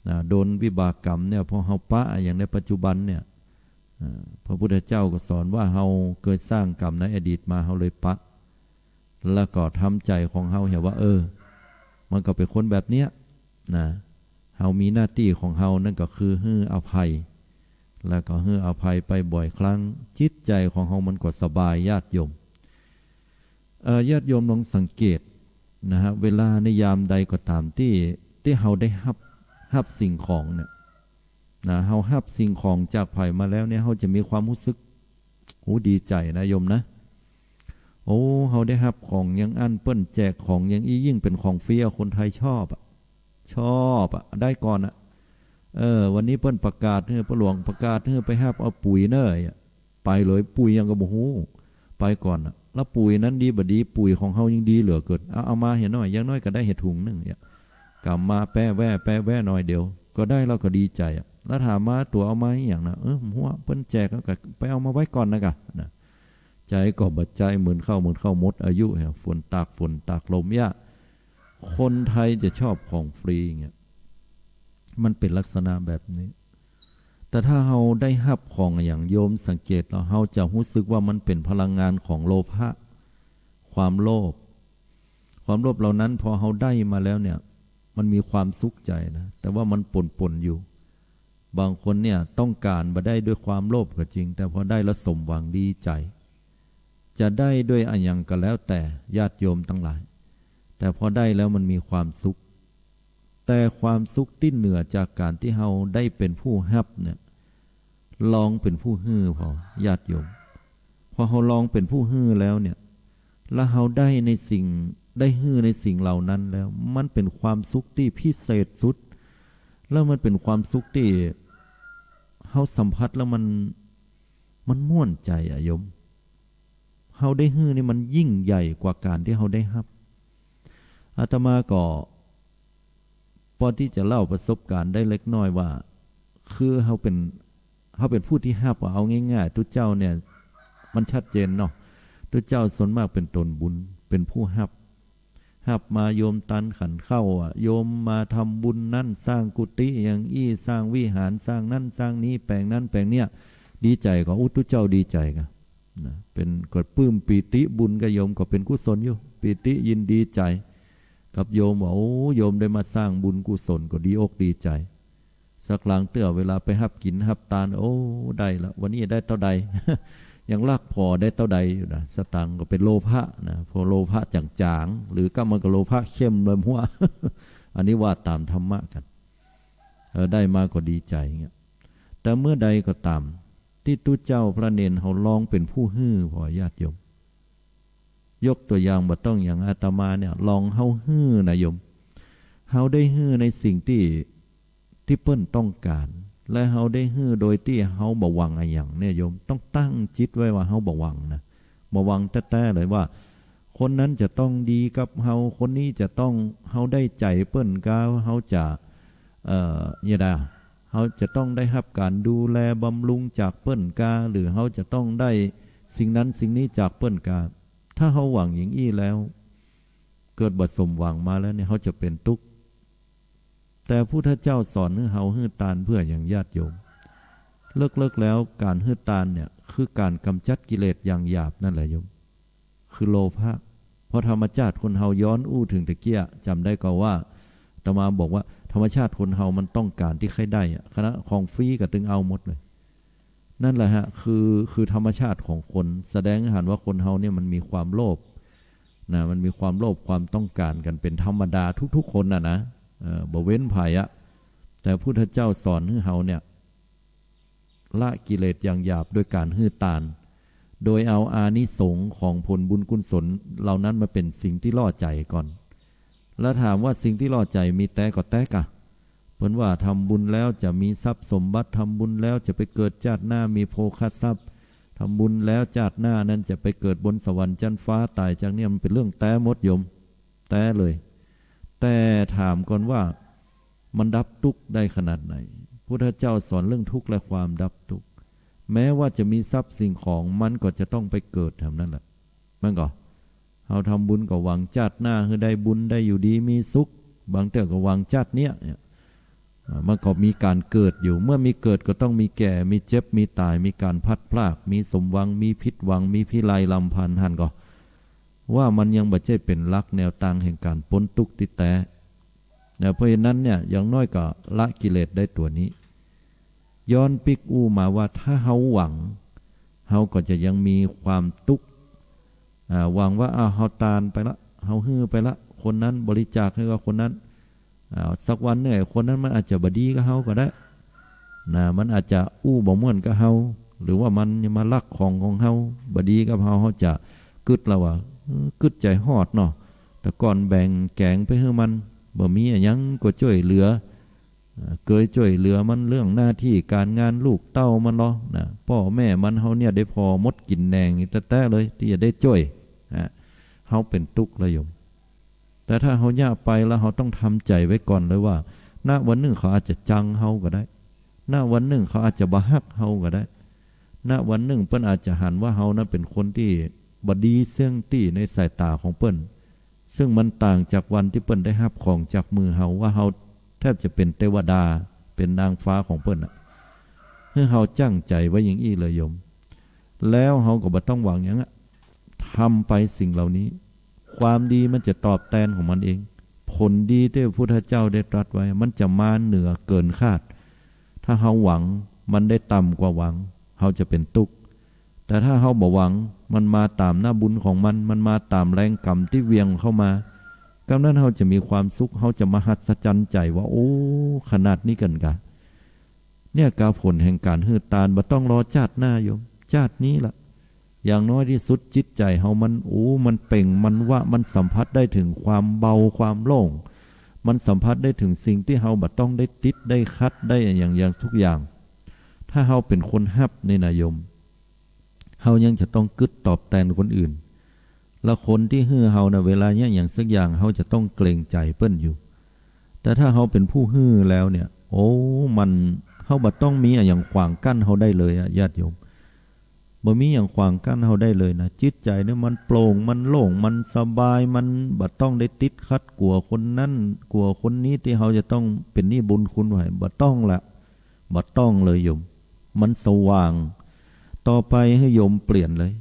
นะ โดนวิบากกรรมเนี่ย เพราะเฮาปะ อย่างในปัจจุบันเนี่ย อ่า พระพุทธเจ้าก็สอนว่าเฮาเกยสร้างกรรมในอดีตมา เฮาเลยปะ แล้วก็ทำใจ๋ของเฮาเหียว่า เออ มันก็เป๋นคนแบบเนี้ยนะ เฮามีหน้าตี้ของเฮานั่นก็คือหื้ออภัย แล้วก็หื้ออภัยไปบ่อยครั้ง จิตใจ๋ของเฮามันก็สบาย ญาติโยม เอ่อ ญาติโยมลองสังเกตนะฮะ เวลาในยามใดก็ต๋ามตี้ ตี้เฮาได้ฮับ ฮับสิ่งของเนี่ย นะ เฮาฮับสิ่งของจากใผมาแล้วเนี่ย เฮาจะมีความฮู้สึก โอ้ ดีใจ๋นะโยมนะ โอ้ เฮาได้ฮับของอย่างอั้น เปิ้นแจกของอย่างอี้ ยิ่งเป๋นของฟรีอะ คนไทยชอบอะ ชอบอะ ได้ก่อนอะ เออ วันนี้เปิ้นประกาศหื้อ ป้อหลวงประกาศหื้อ ไปฮับเอาปุ๋ยเน่อ ไปเลย ปุ๋ยหยังก็บ่ฮู้ ไปก่อนน่ะ แล้วปุ๋ยนั้นดีบ่ดี ปุ๋ยของเฮายังดีเหลือเกิน เอา เอามาเหียหน้อย อย่างน้อยก็ได้เหียถุงนึ่งเนี่ย กำมาแปะแว่ แปะแว่หน่อยเดียว ก็ได้แล้วก็ดีใจ๋อะ แล้วถามมาตั๋วเอามาอะหยังนะ เออ บ่ฮู้ เปิ้นแจก แล้วก็ไปเอามาไว้ก่อนนะกะ นะ ใจ๋ก็บ่ใจ๋ เหมือนข้าว เหมือนข้าวหมดอายุเหีย ฝนตาก ฝนตากลมเยียะ คนไทยจะชอบของฟรีเงี้ย มันเป๋นลักษณะแบบนี้ แต่ถ้าเฮาได้ฮับของอะหยัง โยมสังเกตแล้ว เฮาจะฮู้สึกว่ามันเป๋นพลังงานของโลภะ ความโลภ ความโลภเหล่านั้น พอเฮาได้มาแล้วเนี่ย มันมีความสุขใจ๋นะ แต่ว่ามันปนๆ อยู่ บางคนเนี่ยต้องก๋านบ่ได้ด้วยความโลภก็จริง แต่พอได้แล้วสมหวังดีใจ๋ จะได้ด้วยอะหยังก็แล้วแต่ญาติโยมตังหลาย แต่พอได้แล้วมันมีความสุข แต่ความสุขตี้เหนือจากก๋านตี้เฮาได้เป๋นผู้ฮับเนี่ย ลองเป๋นผู้หื้อผ่อ ญาติโยม พอเฮาลองเป๋นผู้หื้อแล้วเนี่ย แล้วเฮาได้ในสิ่ง ได้หื้อในสิ่งเหล่านั้นแล้ว มันเป๋นความสุขตี้พิเศษสุด แล้วมันเป๋นความสุขตี้เฮาสัมผัสแล้วมัน มันม่วนใจ๋อะโยม เฮาได้หื้อนี่มันยิ่งใหญ่กว่าก๋านตี้เฮาได้ฮับ อาตมาก็ พอตี้จะเล่าประสบก๋ารณ์ได้เล็กน้อยว่า คือเฮาเป๋น เฮาเป๋นผู้ตี้ฮับอะ เอาง่ายๆ ตุ๊เจ้าเนี่ย มันชัดเจนเนาะ ตุ๊เจ้าส่วนมากเป๋นต๋นบุญ เป๋นผู้ฮับ ฮับมาโยมตานขันข้าวอะ โยมมาทำบุญนั้น สร้างกุฏิอย่างอี้ สร้างวิหาร สร้างนั้นสร้างนี้ แป๋งนั้นแป๋งเนี่ย ดีใจ๋ก่อ อู้ ตุ๊เจ้าดีใจ๋ก่อ นะ เป๋น ก็ปลื้มปีติบุญกับโยม ก็เป๋นกุศลอยู่ ปีติยินดีใจ๋ กับโยมว่า โอ้ โยมได้มาสร้างบุญกุศล ก็ดีอกดีใจ๋ สักลางเตื้อเวลาไปฮับกิ๋นฮับตาน โอ้ ได้ละ วันนี้ได้เต้าใด ยังลักผ่อได้เต้าใดอยู่นะ สตางค์ก็เป๋นโลภะนะ พอโลภะจ๋างๆ หรือก้ามันก็โลภะเข้มเลยหัว อันนี้ว่าต๋ามธรรมะกั๋น เออ ได้มาก็ดีใจ๋เงี้ย แต่เมื่อใดก็ต๋าม ตี้ตุ๊เจ้าพระเณรเฮาลองเป๋นผู้หื้อผ่อ ญาติโยม ยกตั๋วอย่าง บ่ต้องอย่างอาตมาเนี่ย ลองเฮาหื้อนะโยม เฮาได้หื้อในสิ่งตี้ ตี้เปิ้นต้องก๋าน และเฮาได้หื้อโดยตี้เฮาบ่หวังอะหยังเนี่ยโยม ต้องตั้งจิตไว้ว่าเฮาบ่หวังนะ บ่หวังแต๊ๆ เลยว่า คนนั้นจะต้องดีกับเฮา คนนี้จะต้อง เฮาได้ใจ๋เปิ้นกา เฮาจะ เอ่อ เนี่ยนะ เฮาจะต้องได้ฮับก๋านดูแลบำรุงจากเปิ้นกา หรือเฮาจะต้องได้สิ่งนั้นสิ่งนี้จากเปิ้นกา ถ้าเฮาหวังอย่างอี้แล้ว เกิดบ่สมหวังมาแล้วเนี่ย เฮาจะเป๋นตุ๊กข์ แต่พุทธเจ้าสอนหื้อเฮาหื้อตานเปื้อหยัง ญาติโยม เลิกๆ แล้วก๋านหื้อตานเนี่ย คือก๋านก๋ำจัดกิเลสอย่างหยาบนั่นแหละโยม คือโลภะ เพราะธรรมชาติคนเฮา ย้อนอู้เถิงตะเกียะ จ๋ำได้ก่อว่า อาตมาบอกว่าธรรมชาติคนเฮามันต้องก๋านตี้ใค่ได้อะ ขนาดของฟรีก็ตึงเอาหมดเลย นั่นแหละฮะ คือ คือธรรมชาติของคน แสดงหันว่าคนเฮาเนี่ยมันมีความโลภนะ มันมีความโลภความต้องก๋านกั๋นเป๋นธรรมดาทุกๆ คนน่ะนะ เออ บ่เว้นใผอะ แต่พุทธเจ้าสอนหื้อเฮาเนี่ย ละกิเลสอย่างหยาบด้วยก๋านหื้อตาน โดยเอาอานิสงส์ของผลบุญกุศลเหล่านั้นมาเป๋นสิ่งตี้ล่อใจ๋ก่อน แล้วถามว่าสิ่งตี้ล่อใจ๋มีแต๊ก่อแต๊กะ เปิ้นว่าทำบุญแล้วจะมีทรัพย์สมบัติ ทำบุญแล้วจะไปเกิดจาติหน้ามีโภคทรัพย์ ทำบุญแล้วจาติหน้านั้นจะไปเกิดบนสวรรค์จั๊นฟ้า ต๋ายจากเนี่ย มันเป๋นเรื่องแต๊หมดโยม แต๊เลย แต่ถามก่อนว่ามันดับตุ๊กข์ได้ขนาดไหน พุทธเจ้าสอนเรื่องทุกข์และความดับตุ๊กข์ แม้ว่าจะมีทรัพย์สิ่งของ มันก็จะต้องไปเกิดแถวนั้นแหละ มันก็ เฮาทำบุญก็หวังจาติหน้าหื้อได้บุญได้อยู่ดีมีสุข บางเตื้อก็หวังจาติเนี้ย เนี่ย อ่า มันก็มีก๋านเกิดอยู่ เมื่อมีเกิดก็ต้องมีแก่ มีเจ็บ มีต๋าย มีก๋านพลัดพราก มีสมหวัง มีผิดหวัง มีพิไรรำพัน หันก่อ ว่ามันยังบ่ใจ้เป๋นหลักแนวตางแห่งก๋านป๊นตุ๊กข์ตี้แต๊ นะ เพราะฉะนั้นเนี่ย อย่างน้อยก็ละกิเลสได้ตั๋วนี้ ย้อนปิ๊กอู้มาว่าถ้าเฮาหวัง เฮาก็จะยังมีความตุ๊กข์ อ่า หวังว่า อ้าว เฮาตานไปละ เฮาหื้อไปละ คนนั้นบริจาคหื้อกับคนนั้น อ้าว สักวันนึ่งไอ้คนนั้นมันอาจจะบ่ดีกับเฮาก็ได้ นะ มันอาจจะอู้บ่ม่วนกับเฮา หรือว่ามันมาลักของของเฮา บ่ดีกับเฮา เฮาจะกึ๊ดแล้วว่า เออ กึ๊ดใจ๋ฮอดเนาะ แต่ก่อนแบ่งแก๋งไปหื้อมัน บ่มีอะหยังก็จ้วยเหลือ อ่า เกยจ้วยเหลือมันเรื่องหน้าตี้ก๋านงานลูกเต้ามันลอนะ ป้อแม่มันเฮาเนี่ยได้ผ่อหมดกิ๋นแหน่งแต๊ๆ เลย ตี้จะได้จ้วย อ่า เฮาเป๋นตุ๊กแล้วโยม แต่ถ้าเฮาเยียะไปแล้วเฮาต้องทำใจ๋ไว้ก่อนเลยว่า ณ วันนึ่งเขาอาจจะจังเฮาก็ได้ ณ วันนึ่งเขาอาจจะบ่ฮักเฮาก็ได้ ณ วันนึ่งเปิ้นอาจจะหันว่าเฮานั้นเป๋นคนตี้บ่ดีเสี้ยงตี้ในสายต๋าของเปิ้น ซึ่งมันต่างจากวันตี้เปิ้นได้ฮับของจากมือเฮา ว่าเฮาแทบจะเป๋นเตวดา เป๋นนางฟ้าของเปิ้นน่ะ หื้อเฮาจั้งใจ๋ไว้อย่างอี้เลยโยม แล้วเฮาก็บ่ต้องหวังหยังอะ ทำไปสิ่งเหล่านี้ ความดีมันจะตอบแตนของมันเอง ผลดีตี้พระพุทธเจ้าได้ตรัสไว้ มันจะมาเหนือเกินคาด ถ้าเฮาหวัง มันได้ต่ำกว่าหวัง เฮาจะเป๋นตุ๊ก แต่ถ้าเฮาบ่หวัง มันมาต๋ามหน้าบุญของมัน มันมาต๋ามแรงก๋รรมตี้เหวี่ยงเข้ามา กำนั้นเฮาจะมีความสุข เฮาจะมหัศจรรย์ใจ๋ว่า โอ้ ขนาดนี้กั๋นกา เนี่ยกาผลแห่งก๋านหื้อตาน บ่ต้องรอจาติหน้าโยม จาตินี้ละ อย่างน้อยตี้สุดจิตใจ๋เฮามัน โอ้ มันเปล่ง มันวาบ มันสัมผัสได้เถิงความเบา ความโล่ง มันสัมผัสได้เถิงสิ่งตี้เฮาบ่ต้องได้ติด ได้ขัด ได้อะหยัง อย่างทุกอย่าง ถ้าเฮาเป๋นคนฮับนี่นะโยม เฮายังจะต้องกึ๊ดตอบแตนคนอื่น แล้วคนตี้หื้อเฮาน่ะ เวลาเยียะหยังสักอย่าง เฮาจะต้องเกรงใจ๋เปิ้นอยู่ แต่ถ้าเฮาเป๋นผู้หื้อแล้วเนี่ย โอ้ มัน เฮาบ่ต้องมีอะหยังขวางกั้นเฮาได้เลยอะ ญาติโยม บ่มีหยังขวางกั้นเฮาได้เลยนะ จิตใจ๋เนี่ยมันโปร่ง มันโล่ง มันสบาย มันบ่ต้องได้ติดขัด กั๋วคนนั้น กั๋วคนนี้ตี้เฮาจะต้องเป๋นหนี้บุญคุณไผ บ่ต้องละ บ่ต้องเลยโยม มันสว่าง ต่อไปหื้อโยมเปลี่ยนเลย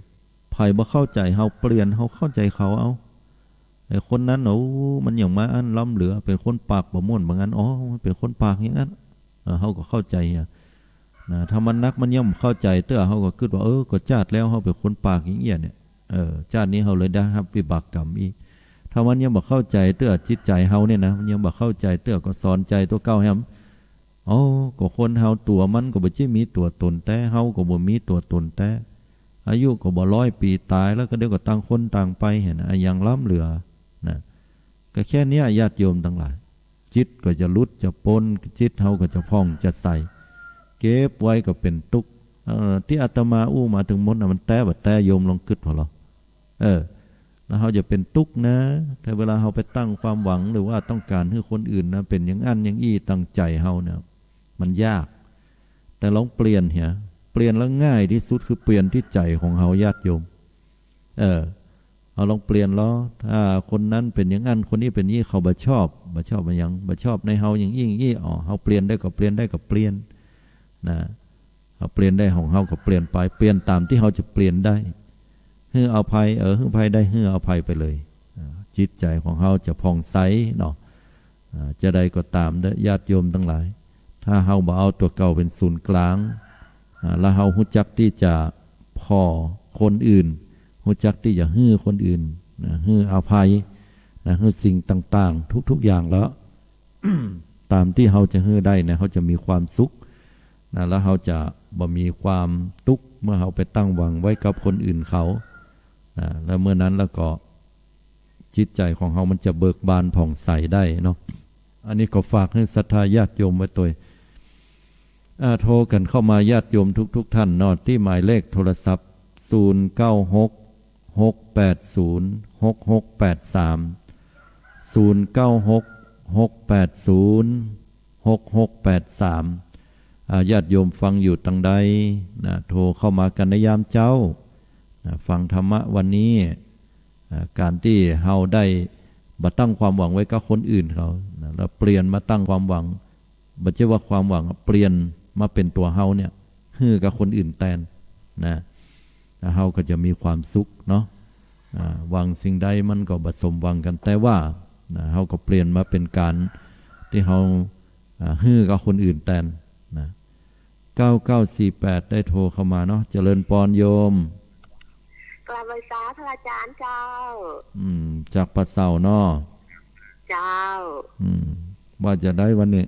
ใผบ่เข้าใจ๋เฮา เปลี่ยน เฮาเข้าใจ๋เขาเอา ไอ้คนนั้น โอ้ มันหยังมาอั้นล้ำเหลือ เป๋นคนปากบ่ม่วนบ่งัน อ๋อ มันเป๋นคนปากอย่างนั้น เออ เฮาก็เข้าใจ๋อะ นะ ถ้ามันนักมันยังบ่เข้าใจ๋เตื้อ เฮาก็กึ๊ดว่า เออ ก็จาติแล้วเฮาเป๋นคนปากอย่างเอี้ยเนี่ย เออ จาตินี้เฮาเลยได้ฮับวิบากก๋รรมอี้ ถ้ามันยังบ่เข้าใจ๋เตื้อ จิตใจ๋เฮาเนี่ยนะ มันยังบ่เข้าใจ๋เตื้อ ก็สอนใจ๋ตั๋วเก่าแหม อ๋อ ก็คนเฮาตั๋วมันก็บ่ใจ้มีตั๋วต๋นแต๊ เฮาก็บ่มีตั๋วต๋นแต๊ อายุก็บ่ร้อยปี๋ ต๋ายแล้วก็เดี๋ยวก็ต่างคนต่างไปหั้นนะ อะหยังล้ำเหลือ นะ ก็แค่เนี้ย ญาติโยมตังหลาย จิตก็จะหลุดจะป๊น จิตเฮาก็จะผ่องจะใส เก็บไว้ก็เป๋นตุ๊ก เอ่อ ตี้อาตมาอู้มาตึงหมดน่ะ มันแต๊บ่แต๊ โยมลองกึ๊ดผ่อลอ เออ แล้วเฮาจะเป๋นตุ๊กนะ ถ้าเวลาเฮาไปตั้งความหวัง หรือว่าต้องก๋านหื้อคนอื่นนะ เป๋นอย่างอั้นอย่างอี้ตังใจ๋เฮาเนี่ย มันยาก แต่ลองเปลี่ยนเหีย เปลี่ยนแล้วง่ายตี้สุดคือเปลี่ยนตี้ใจ๋ของเฮา ญาติโยม เออ เฮาลองเปลี่ยนลอ ถ้าคนนั้นเป๋นอย่างอั้น คนนี้เป๋นอย่างอี้ เขาบ่ชอบ บ่ชอบอะหยัง บ่ชอบในเฮาอย่างอี้อย่างอี้ อ๋อ เฮาเปลี่ยนได้ก็เปลี่ยน ได้ก็เปลี่ยน นะ เฮาเปลี่ยนได้ของเฮาก็เปลี่ยนไป เปลี่ยนต๋ามตี้เฮาจะเปลี่ยนได้ หื้ออภัย เออ หื้ออภัยได้ หื้ออภัยไปเลย อ่า จิตใจ๋ของเฮาจะผ่องใสเนาะ อ่า จาใดก็ต๋ามเด้อ ญาติโยมตังหลาย ถ้าเฮาบ่เอาตั๋วเก่าเป๋นศูนย์ก๋าง อ่า แล้วเฮาฮู้จักตี้จะผ่อคนอื่น ฮู้จักตี้จะหื้อคนอื่น นะ หื้ออภัย นะ หื้อสิ่งต่างๆ ทุกๆ อย่างแล้ว ต๋ามตี้เฮาจะหื้อได้นะ เฮาจะมีความสุขนะ แล้วเฮาจะบ่มีความตุ๊กเมื่อเฮาไปตั้งหวังไว้กับคนอื่นเขานะ แล้วเมื่อนั้นแล้วก็จิตใจ๋ของเฮามันจะเบิกบานผ่องใสได้เนาะ อันนี้ก็ฝากหื้อศรัทธาญาติโยมไว้ตวย อ่า โทรกั๋นเข้ามาญาติโยมทุกๆ ท่านเนาะ ตี้หมายเลขโทรศัพท์ ศูนย์เก้าหก หกแปดศูนย์ หกหกแปดสาม ศูนย์เก้าหก หกแปดศูนย์ หกหกแปดสาม อ่า ญาติโยมฟังอยู่ตังใดนะ โทรเข้ามากั๋นในยามเจ๊านะ ฟังธรรมะวันนี้ อ่า ก๋านตี้เฮาได้บ่ตั้งความหวังไว้กับคนอื่นเขานะ แล้วเปลี่ยนมาตั้งความหวัง บ่ใจ้ว่าความหวังอะ เปลี่ยนมาเป๋นตั๋วเฮาเนี่ย หื้อกับคนอื่นแตนนะ แล้วเฮาก็จะมีความสุขเนาะ อ่า หวังสิ่งใดมันก็บ่สมหวังกั๋น แต่ว่านะ เฮาก็เปลี่ยนมาเป๋นก๋านตี้เฮา อ่า หื้อกับคนอื่นแตนนะ เก้าเก้าสี่แปด ได้โทรเข้ามาเนาะ เจริญปอนโยม กราบไหว้สาพระอาจ๋ารย์เจ้า อืม จากป่าเสาเนาะ เจ้า อืม ว่าจาใดวันนี้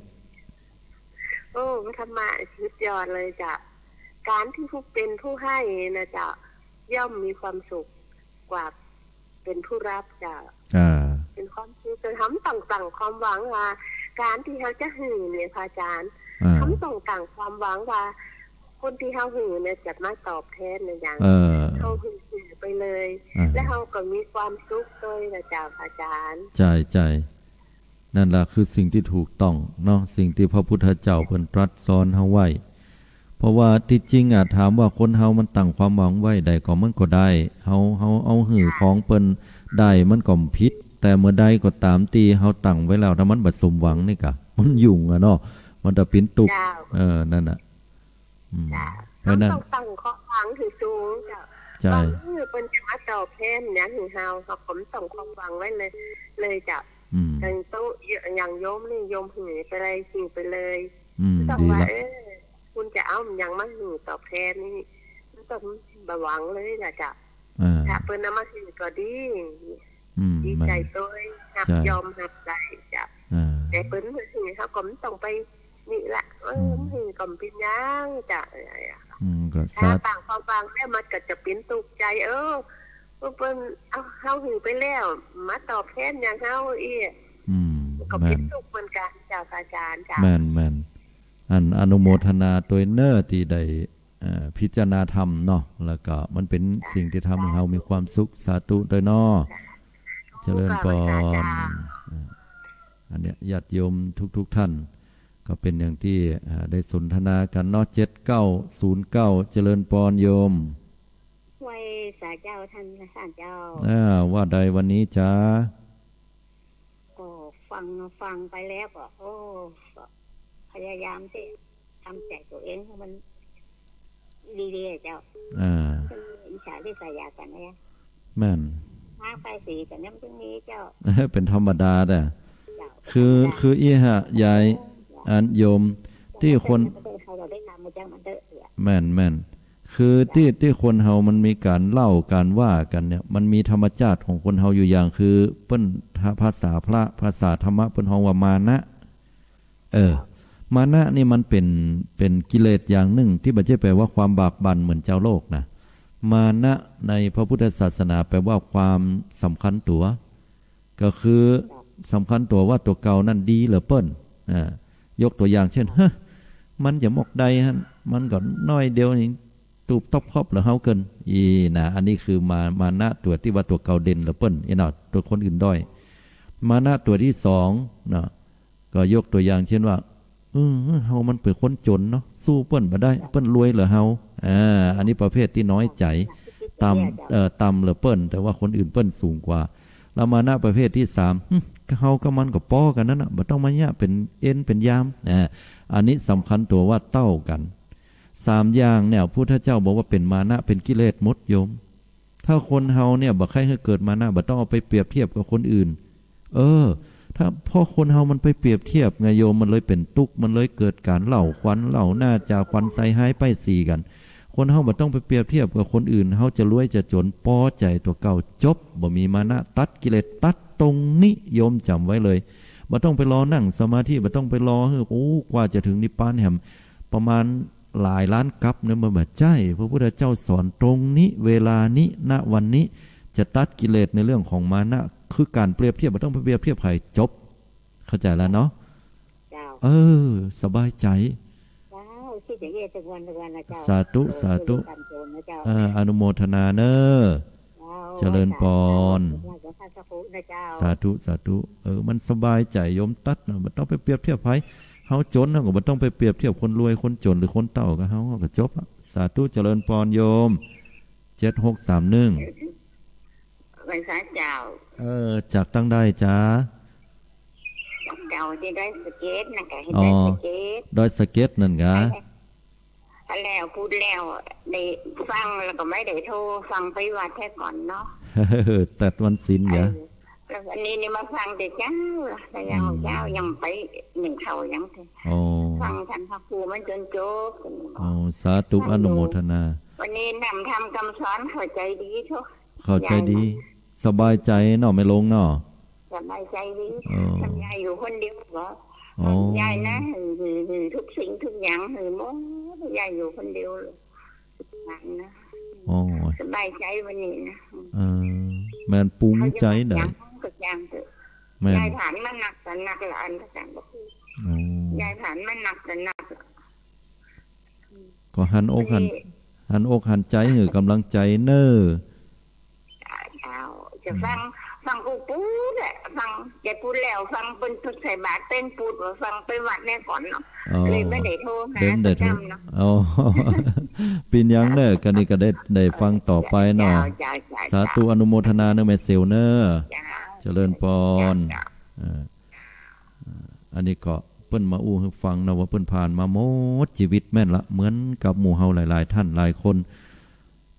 โอ้ พระธรรมะสุดยอดเลยเจ้า การตี้ผู้เป๋นผู้ให้นะเจ้า ย่อมมีความสุขกว่าเป๋นผู้ฮับเจ้า อ่า เป๋นความสุข แต่เฮาบ่ต้องตั้งความหวังว่า การตี้เฮาจะหื้อเนี่ย พระอาจ๋ารย์ อ่า เฮาบ่ต้องตั้งความหวังว่า คนตี้เฮาหื้อเนี่ยจะมาตอบแทนนะเจ้า เออ เฮาหื้อ หื้อไปเลย อ่า แล้วเฮาก็มีความสุขตวยนะเจ้า พระอาจ๋ารย์ ใจ้ ใจ้ นั่นแหละคือสิ่งตี้ถูกต้องเนาะ สิ่งตี้พระพุทธเจ้าเปิ้นตรัสสอนเฮาไว้ เพราะว่าตี้จริงอะ ถามว่าคนเฮามันตั้งความหวังไว้ได้ก่อ มันก็ได้ เฮา เฮาเอาหื้อของเปิ้นได้ มันก็บ่ผิด แต่เมื่อใดก็ต๋ามตี้เฮาตั้งไว้แล้ว ถ้ามันบ่สมหวังนี่กะ มันยุ่งอะเนาะ มันจะเป๋นตุ๊กข์ เจ้า เออ นั่นน่ะ อืม เจ้า เพราะนั้น เฮาบ่ต้องตั้งความหวังหื้อสูงเจ้า ใจ้ หวังหื้อเปิ้นจะมาตอบแทนหยังหื้อเฮา เฮาก็บ่ต้องความหวังไว้เลย เลยเจ้า อืม อย่างตุ๊ อย่างโยมนี่ โยมหื้อไปเลย หื้อไปเลย อืม บ่ต้องว่า ดีละ เออ เปิ้นจะเอาหยังมาหื้อตอบแทนนี่ บ่ต้องบ่หวังเลยนะเจ้า อ่า ถ้าเปิ้นเอามาหื้อก็ดี อืม ดีใจ๋ตวย แม่น ฮับ ใจ้ ยอมฮับได้เจ้า อ่า แต่เปิ้นบ่หื้อ เฮาก็บ่ต้องไปนี่ละ เออ อืม บ่หื้อก็บ่เป๋นหยังเจ้า อืม ก็ ถ้า สา ตั้งความหวังแล้วมันก็จะเป๋นตุ๊กข์ใจ๋ เออ เปิ้นเอา เฮาหื้อไปแล้ว มาตอบแทนหยังเฮาอี้ อืม ก็เป๋นตุ๊กข์เหมือนกั๋นเจ้า พระอาจ๋ารย์เจ้า แม่น แม่น อันอนุโมทนาตวยเน้อตี้ได้ เอ่อ พิจารณาธรรมเนาะ แล้วก็มันเป๋นสิ่งตี้ทำหื้อเฮามีความสุข สาธุตวยเนาะ เจ้า เจริญปอน เจ้า อ่า อันเนี้ยญาติโยมทุกๆ ท่าน ก็เป๋นอย่างตี้ อ่า ได้สนทนากั๋นเนาะ เจ็ดเก้าศูนย์เก้า เจริญปอนโยม ไหว้สาเจ้าต้าน ต้านเจ้า อ่า ว่าใดวันนี้จ๊ะ ก็ฟัง ฟังไปแล้วก็ โอ้ ก็พยายามตี้ ทำใจ๋ตั๋วเองหื้อมันดีๆ เจ้า อ่า มันมีอิจฉาริษยากั๋นนะ แม่น มาไปสีกั๋นเนี่ยมันจึงมีเจ้า เป๋นธรรมดาเน่อ เจ้า คือ ธรรมดา คืออี้หะ ยาย อันโยม ตี้คน เฮาได้ทำมาจังมันเต๊อะ แม่น แม่น คือตี้ ตี้คนเฮามันมีก๋านเล่าก๋านว่ากั๋นเนี่ย มันมีธรรมจาติของคนเฮาอยู่อย่าง คือเปิ้น ภาษาพระ ภาษาธรรมะเปิ้นฮ้องว่ามานะ เออ มานะนี่มันเป๋น เป๋นกิเลสอย่างนึ่งตี้บ่ใจ้แปลว่าความบากบั่นเหมือนจาวโลกนะ มานะในพระพุทธศาสนาแปลว่าความสำคัญตั๋ว ก็คือสำคัญตั๋วว่าตั๋วเก่านั้นดีเหลือเปิ้น อ่า ยกตั๋วอย่างเจ้น เฮ้อ มันจะมอกใดหั้น มันก็น้อยเดียวนี่ ตุ๊บตับครอบเหลือเฮาเกิน อี้นะ อันนี้คือมา มานะตั๋วตี้ว่าตั๋วเก่าเด่นเหลือเปิ้น อี้เนาะ ตั๋วคนอื่นด้อย มานะตั๋วตี้สองเนาะ ก็ยกตั๋วอย่างเจ้นว่า เออ เฮามันเป๋นคนจ๋นเนาะ สู้เปิ้นบ่ได้ เปิ้นรวยเหลือเฮา อ่า อันนี้ประเภทตี้น้อยใจ๋ ต่ำ เอ่อ ต่ำเหลือเปิ้น แต่ว่าคนอื่นเปิ้นสูงกว่า แล้วมานะประเภทตี้สาม หึ เฮากับมันก็ปอกั๋นนั่นน่ะ บ่ต้องมาเยียะเป๋นเอนเป๋นยาม อ่า อันนี้สำคัญตั๋วว่าเต้ากั๋น สามอย่างเนี่ย พุทธเจ้าบอกว่าเป๋นมานะ เป๋นกิเลสหมดโยม ถ้าคนเฮาเนี่ยบ่ใค่หื้อเกิดมานะ บ่ต้องเอาไปเปรียบเทียบกับคนอื่น เออ ถ้า เพราะคนเฮามันไปเปรียบเทียบไงโยม มันเลยเป๋นตุ๊กข์ มันเลยเกิดก๋านเล่าขวัญ เล่าหน้าจ่าขวัญ ใส่ฮ้ายป้ายสีกั๋น คนเฮาบ่ต้องไปเปรียบเทียบกับคนอื่น เฮาจะรวยจะจ๋น ปอใจ๋ตั๋วเก่า จบ บ่มีมานะ ตัดกิเลส ตัดตรงนี้ โยมจ๋ำไว้เลย บ่ต้องไปรอนั่งสมาธิ บ่ต้องไปรอหื้อ โอ้ กว่าจะเถิงนิพพานแหม ประมาณ หลายล้านกัปเนี่ย มันบ่ใจ้ พระพุทธเจ้าสอนตรงนี้ เวลานี้ ณ วันนี้ จะตัดกิเลสในเรื่องของมานะ คือก๋านเปรียบเทียบ บ่ต้องไปเปรียบเทียบใผ จบ เข้าใจ๋แล้วเนาะ เจ้า เออ สบายใจ๋ เจ้า คิดอย่างนี้ทุกวันทุกวันนะเจ้า สาธุ เออ สาธุ ช่วยกันโยมนะเจ้า เออ อนุโมทนาเน้อ เจ้า เจริญปอน สาธุ สาธุนะเจ้า สาธุ สาธุ เออ มันสบายใจ๋โยมตั๊ดเนาะ บ่ต้องไปเปรียบเทียบใผ เฮาจ๋นเฮาก็บ่ต้องไปเปรียบเทียบคนรวยคนจ๋นหรือคนเต้ากับเฮา เฮาก็จบละ สาธุ เจริญปอนโยม เจ็ดหกสามหนึ่ง ไหว้สาเจ้า เออ จากตางใดจ๊ะ เจ้าตี้ดอยสะเก็ดนะ ก๋า อ๋อ ดอยสะเก็ด ดอยสะเก็ดนั่นก๋า ไปแล้ว ไปแล้ว พูดแล้ว ได้ฟังแล้วก็ไม่ได้โทร ฟังไปวัดแท้ก่อนเนาะ ตัดวันศีลเหรอ เออ แล้ววันนี้นี่มาฟังแต่เจ๊าละ แล้วยัง อืม เจ๊ายังไปนึ่งข้าวยัง อ๋อ ฟังต้านพระครูมันจ๋นจบ อ๋อ สาธุ อนุโมทนา วันนี้นำธรรมคำสอนเข้าใจ๋ดีเถาะ เข้าใจ๋ดี ยายนะ สบายใจ๋เนาะ แม่ลงเนาะ สบายใจ๋ดี เออ ท่านยายอยู่คนเดียวก็ อ๋อ ยายนะ หื้อ หื้อ หื้อทุกสิ่งทุกอย่าง หื้อหมด ยายอยู่คนเดียวเลย นะ อ๋อ สบายใจ๋วันนี้นะ เออ แม่นปู๋ใจ๋ได้ เขาจะว่าหยังก็หยังเต๊อะ แม่น ยายผ่านมานักต่อนักละ อันก็จังบ่ฮู้ อ๋อ ยายผ่านมานักต่อนักละ ก็หันอกหัน วันนี้ หันอกหันใจ๋หื้อกำลังใจ๋เน่อ เจ้า จะฟัง อืม ฟังกูปู๊ดแหละ ฟัง จะปู๊ดแล้ว ฟังเปิ้น เปิ้นใส่บาตรเปิ้นปู๊ด ว่าฟังไปวัดแน่ก่อนเนาะ อ๋อ เลยบ่ได้โทรหา เปิ้นได้โทร ประจ๋ำเนาะ อ๋อ เป๋นหยังเน่อ ก็นี่ก็ได้ ได้ฟังต่อไปเนาะ เจ้า เจ้า เจ้า สาธุ เจ้า อนุโมทนาเน่อแม่เสวเน่อ เจ้า เจริญปอน เจ้า เจ้า เออ อันนี้ก็เปิ้นมาอู้หื้อฟังนะ ว่าเปิ้นผ่านมาหมดจีวิตแม่นละ เหมือนกับหมู่เฮาหลายๆ ท่านหลายคน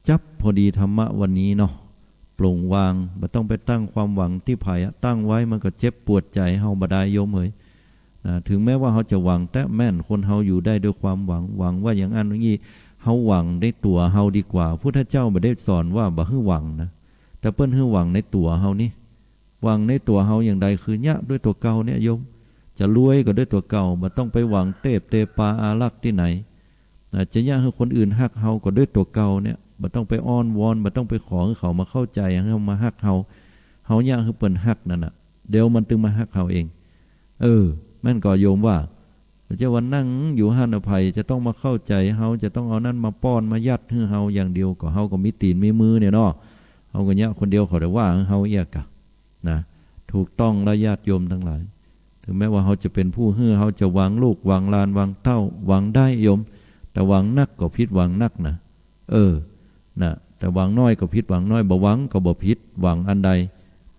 จับพอดีธรรมะวันนี้เนาะ ปล่อยวาง บ่ต้องไปตั้งความหวังตี้ใผอะ ตั้งไว้มันก็เจ็บปวดใจ๋เฮาบ่ดายโยมเหย นะ ถึงแม้ว่าเฮาจะหวัง แต่แม่นคนเฮาอยู่ได้ด้วยความหวัง หวังว่าอย่างอั้นอย่างงี้ เฮาหวังในตั๋วเฮาดีกว่า พุทธเจ้าบ่ได้สอนว่าบ่หื้อหวังนะ แต่เปิ้นหื้อหวังในตั๋วเฮานี่ หวังในตั๋วเฮาอย่างใด คือเยียะด้วยตั๋วเก่าเนี่ยโยม จะรวยก็ด้วยตั๋วเก่า บ่ต้องไปหวังเตพเตปาอารักษ์ตี้ไหน นะ จะเยียะหื้อคนอื่นฮักเฮาก็ด้วยตั๋วเก่าเนี่ย บ่ต้องไปอ้อนวอน บ่ต้องไปขอหื้อเขามาเข้าใจ๋ หื้อเขามาฮักเฮา เฮาเยียะหื้อเปิ้นฮักนั่นน่ะ เดี๋ยวมันตึงมาฮักเฮาเอง เออ แม่นก่อโยมว่า บ่ใจ้ว่านั่งอยู่หั้นน่ะ ใผจะต้องมาเข้าใจ๋เฮา จะต้องเอานั้นมาป้อนมายัดหื้อเฮาอย่างเดียว ก็เฮาก็มีตี๋นมีมือเนี่ยเนาะ เฮาก็เยียะคนเดียวเขาได้ว่าหื้อเฮาเยียะกะ นะ ถูกต้องแล้วญาติโยมตังหลาย ถึงแม้ว่าเฮาจะเป๋นผู้หื้อ เฮาจะหวังลูก หวังหลาน หวังเต้า หวังได้โยม แต่หวังนักก็ผิดหวังนักนะ เออ นะ แต่หวังน้อยก็ผิดหวังน้อย บ่หวังก็บ่ผิด หวังอันใด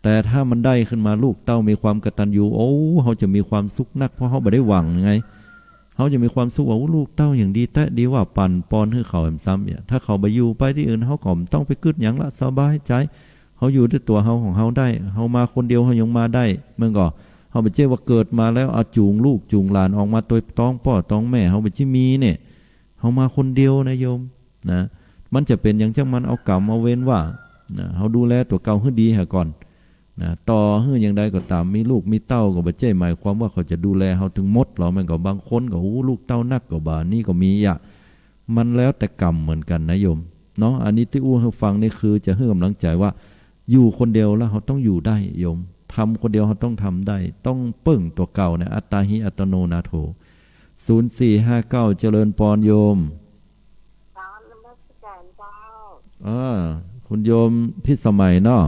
แต่ถ้ามันได้ขึ้นมา ลูกเต้ามีความกตัญญู โอ้ เฮาจะมีความสุขนัก เพราะเฮาบ่ได้หวังไง เฮาจะมีความสุขว่า โอ้ ลูกเต้าอย่างดีแต๊ ดีว่าปั๋นปอนหื้อเขาแหมซ้ำเนี่ย ถ้าเขาบ่อยู่ไปตี้อื่น เฮาก็บ่ต้องไปกึ๊ดหยังละ สบายใจ๋ เฮาอยู่ด้วยตั๋วเฮาของเฮาได้ เฮามาคนเดียวเฮายังมาได้ แม่นก่อ เฮาบ่ใจ้ว่าเกิดมาแล้วเอาจูงลูกจูงหลานออกมาตวยต๊องป้อต๊องแม่ เฮาบ่ใจ้มีเนี่ย เฮามาคนเดียวนะโยม นะ มันจะเป๋นหยังจั่งมัน เอากรรมเอาเวรว่า นะ เฮาดูแลตั๋วเก่าหื้อดีเหียก่อน นะ ต่อหื้ออย่างใดก็ต๋าม มีลูกมีเต้าก็บ่ใจ้หมายความว่าเขาจะดูแลเฮาตึงหมดหรอก แม่นก่อ บางคนก็ โอ้ ลูกเต้านักก็บ่า นี่ก็มีอะ มันแล้วแต่กรรมเหมือนกั๋นนะโยม เนาะ อันนี้ตี้อู้หื้อฟังนี่คือจะหื้อกำลังใจ๋ว่า อยู่คนเดียวแล้วเฮาต้องอยู่ได้โยม ทำคนเดียวเฮาต้องทำได้ ต้องเปิ้งตั๋วเก่าเนี่ย อัตตาหิอัตโนนาโถ ศูนย์สี่ห้าเก้า เจริญปอนโยม กราบนมัสการเจ้า เออ คุณโยมพิสมัยเนาะ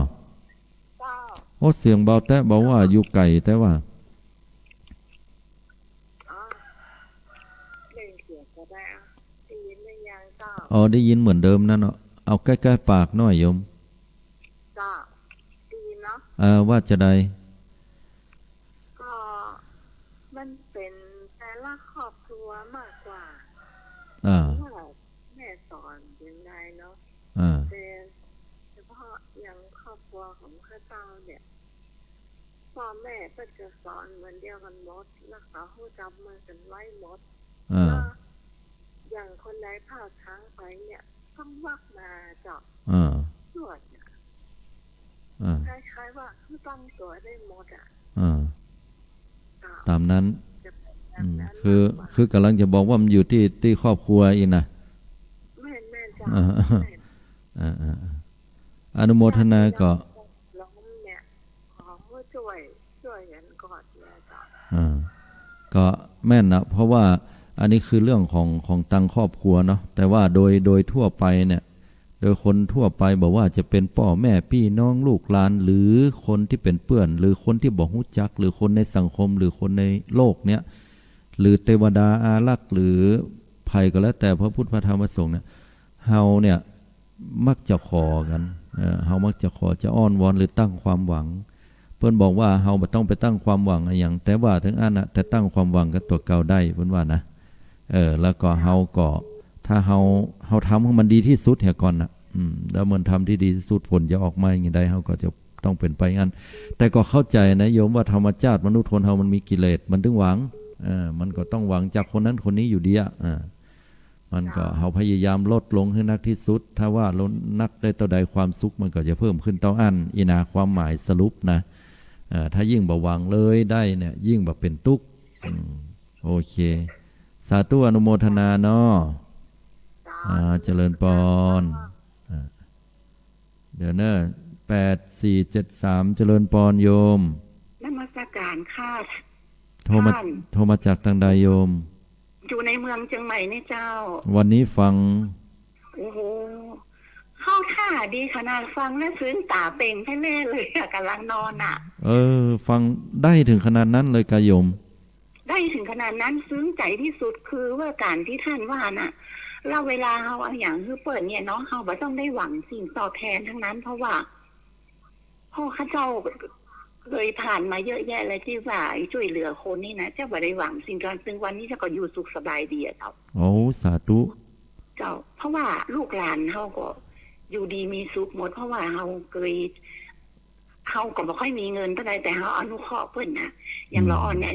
เจ้า โอ้ เสียงเบาแต๊ เบาว่าอยู่ไก๋แต๊ว่า อ๋อ เล่งเสียงก็ได้อะ ได้ยินหรือยังเจ้า อ๋อ ได้ยินเหมือนเดิมนั่นเนาะ เอาใก้ๆ ปากหน่อยโยม เจ้า ได้ยินเนาะ เออ ว่าจาใด ก็มันเป๋นแต่ละครอบครัวมากกว่า อ่า ว่าแม่สอนอย่างใดเนาะ อ่า แต่เฉพาะอย่างครอบครัวของข้าเจ้าเนี่ย ป้อแม่เปิ้นจะสอนเหมือนเดียวกั๋นหมด แล้วก็ฮู้จักมือกั๋นไว้หมด อ่า แล้วอย่างคนใดพลาดพลั้งไปเนี่ย ต้องบอกมาเจ้า อ่า ตวยอะ อ่า คล้ายๆ ว่าคือต้องตวยได้หมดอะ อ่า เจ้า ต๋ามนั้น จะเป๋นแบบนั้น อืม คือ มากกว่า คือกำลังจะบอกว่ามันอยู่ตี้ ตี้ครอบครัวอี้นะ แม่นๆ เจ้า อ่า แม่น อ่า อ่า อ่า อนุโมทนาก็ ล้มเนี่ย ขอผู้ช่วย ช่วยกั๋นก่อนเนี่ยเจ้า อ่า ก็แม่นนะ เพราะว่าอันนี้คือเรื่องของ ของตังครอบครัวเนาะ แต่ว่าโดย โดยทั่วไปเนี่ย โดยคนทั่วไป บ่ว่าจะเป๋นป้อแม่ปี้น้องลูกหลาน หรือคนตี้เป๋นเปื้อน หรือคนตี้บ่ฮู้จัก หรือคนในสังคม หรือคนในโลกเนี่ย หรือเตวดาอารักษ์ หรือใผก็แล้วแต่ พระพุทธ พระธรรม พระสงฆ์เนี่ย เฮาเนี่ย มักจะขอกั๋น เออ เฮามักจะขอ จะอ้อนวอน หรือตั้งความหวัง เปิ้นบอกว่าเฮาบ่ต้องไปตั้งความหวังอะหยัง แต่ว่าเถิงอั้นนะ แต่ตั้งความหวังกับตั๋วเก่าได้ เปิ้นว่านะ เออ แล้วก็เฮาก็ ถ้าเฮา เฮาทำหื้อมันดีตี้สุดเหียก่อนนะ อืม แล้วเมื่อทำตี้ดีตี้สุด ผลจะออกมาอย่างใด เฮาก็จะต้องเป๋นไปอย่างนั้น แต่ก็เข้าใจ๋นะโยม ว่าธรรมชาติมนุษย์คนเฮามันมีกิเลส มันตึงหวัง เออ มันก็ต้องหวังจากคนนั้นคนนี้อยู่ดีอะ อ่า มันก็ เจ้า เฮาพยายามลดลงหื้อนักตี้สุด ถ้าว่าลดนักได้เต้าใด ความสุขมันก็จะเพิ่มขึ้นเต้าอั้น อี้นะ ความหมายสรุปนะ เอ่อ ถ้ายิ่งบ่หวังเลยได้เนี่ย ยิ่งบ่เป๋นตุ๊กข์ อืม โอเค สาธุอนุโมทนาเนาะ อ่า เจริญปอน อ่า เดี๋ยวเนอะ แปดสี่เจ็ดสาม เจริญปอนโยม นมัสการค่ะ โทรมา ท่าน โทรมาจากตางใดโยม อยู่ในเมืองเจียงใหม่นี่เจ้า วันนี้ฟัง โอ้โห เข้าท่าดีขนาดฟังแล้วซื่นต๋าเป่งแท้ๆ เลยอะ ก่ำลังนอนอะ เออ ฟังได้เถิงขนาดนั้นเลยกาโยม ได้เถิงขนาดนั้น ซึ้งใจ๋ตี้สุดคือว่าก๋านตี้ท่านว่าน่ะ แล้วเวลาเฮาเอาหยังหื้อเปิ้นเนี่ยเนาะ เฮาบ่ต้องได้หวังสิ่งตอบแทนตังนั้น เพราะว่า เพราะข้าเจ้าเคยผ่านมาเยอะแยะเลยตี้ว่าจ้วยเหลือคนนี่นะ เจ้าบ่ได้หวังสิ่งตอบแทน ตึงวันนี้เจ้าก็อยู่สุขสบายดีอะเจ้า โอ้ สาธุ เจ้า เพราะว่าลูกหลานเฮาก็อยู่ดีมีสุขหมด เพราะว่าเฮาเคย เฮาก็บ่ค่อยมีเงินเต้าใด แต่เฮาอนุเคราะห์เปิ้นนะ อย่าง อืม ละอ่อนเนี่ย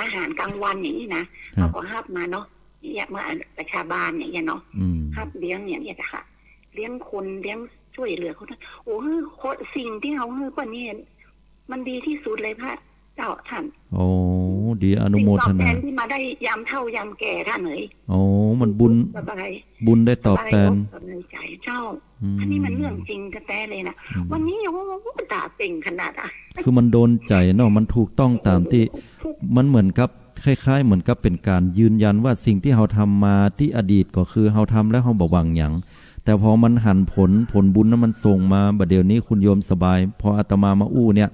อาหารกลางวันอย่างนี้นะ ฮะ เฮาก็ฮับมาเนาะ เนี่ย เมื่อประชาบาลอย่างเงี้ยเนาะ อืม ฮับเลี้ยงอย่างเงี้ยจ้ะค่ะ เลี้ยงคน เลี้ยงจ้วยเหลือคน โอ้ คน สิ่งตี้เฮาหื้อเปิ้นนี่ มันดีตี้สุดเลยพระเจ้าท่าน โอ้ ดี อนุโมทนา สิ่งตอบแทนตี้มาได้ยามเฒ่ายามแก่ท่านเอ๋ย โอ้ มันบุญ สบาย บุญได้ตอบแทน สบายอกสบายใจ๋เจ้า อืม อันนี้มันเรื่องจริงแต๊ๆ เลยนะ อืม วันนี้ โอ้ ต๋าเป่งขนาดอะ คือมันโดนใจ๋เนาะ มันถูกต้องต๋ามตี้ ถูก มันเหมือนกับ คล้ายๆ เหมือนกับเป๋นก๋านยืนยันว่าสิ่งตี้เฮาทำมาตี้อดีตก็คือเฮาทำแล้วเฮาบ่หวังหยัง แต่พอมันหันผล ผลบุญนั้นมันส่งมา บ่าเดี่ยวนี้คุณโยมสบาย พออาตมามาอู้เนี่ย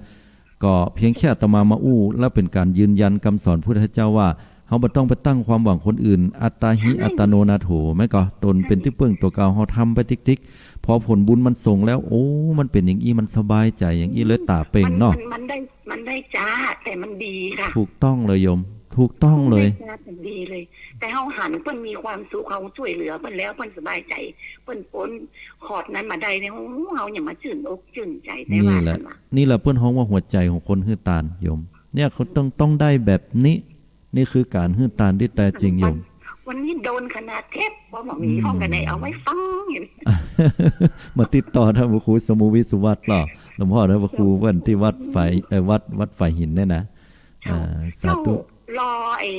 ก็เพียงแค่อาตมามาอู้ แล้วเป๋นก๋านยืนยันกำสอนพุทธเจ้าว่า เฮาบ่ต้องไปตั้งความหวังคนอื่น อัตตาหิ ใช่ อัตตโนนาโถ แม่นก่อ ต๋นเป๋นตี้เปิ้งตั๋วเก่า เฮาทำไปติ๊กๆ พอผลบุญมันส่งแล้ว โอ้ มันเป๋นอย่างอี้ มันสบายใจ๋อย่างอี้เลย ต๋าเป่งเนาะ มัน มัน มันได้ มันได้จ๊า แต่มันดีค่ะ ถูกต้องเลยโยม ถูกต้องเลย มันได้จ๊า แต่ดีเลย แต่เฮาหันเปิ้นมีความสุข เฮาจ้วยเหลือเปิ้นแล้ว เปิ้นสบายใจ๋ เปิ้นป๊นขอดนั้นมาได้เนี่ย โอ้ เฮายังมาจื้นอกจื้นใจ๋ แต่ว่า นี่แหละ นี่แหละเปิ้นฮ้องว่าหัวใจ๋ของคนหื้อตานโยม เนี่ยเขาต้อง ต้องได้แบบนี้ นี่คือก๋านหื้อตานตี้แต๊จริงโยม วัน วันนี้โดนขนาดเทป บ่มี อืม ห้องกันไหนเอาไว้ฟังอยู่ มาติดต่อท่านพระครูสมุวิสุวัตเหรอ หลวงพ่อท่านพระครูเปิ้นตี้วัดฝาย เอ่อ วัด วัดฝายหินเนี่ยนะ เจ้า อ่า สาธุ เจ้า รอไอ้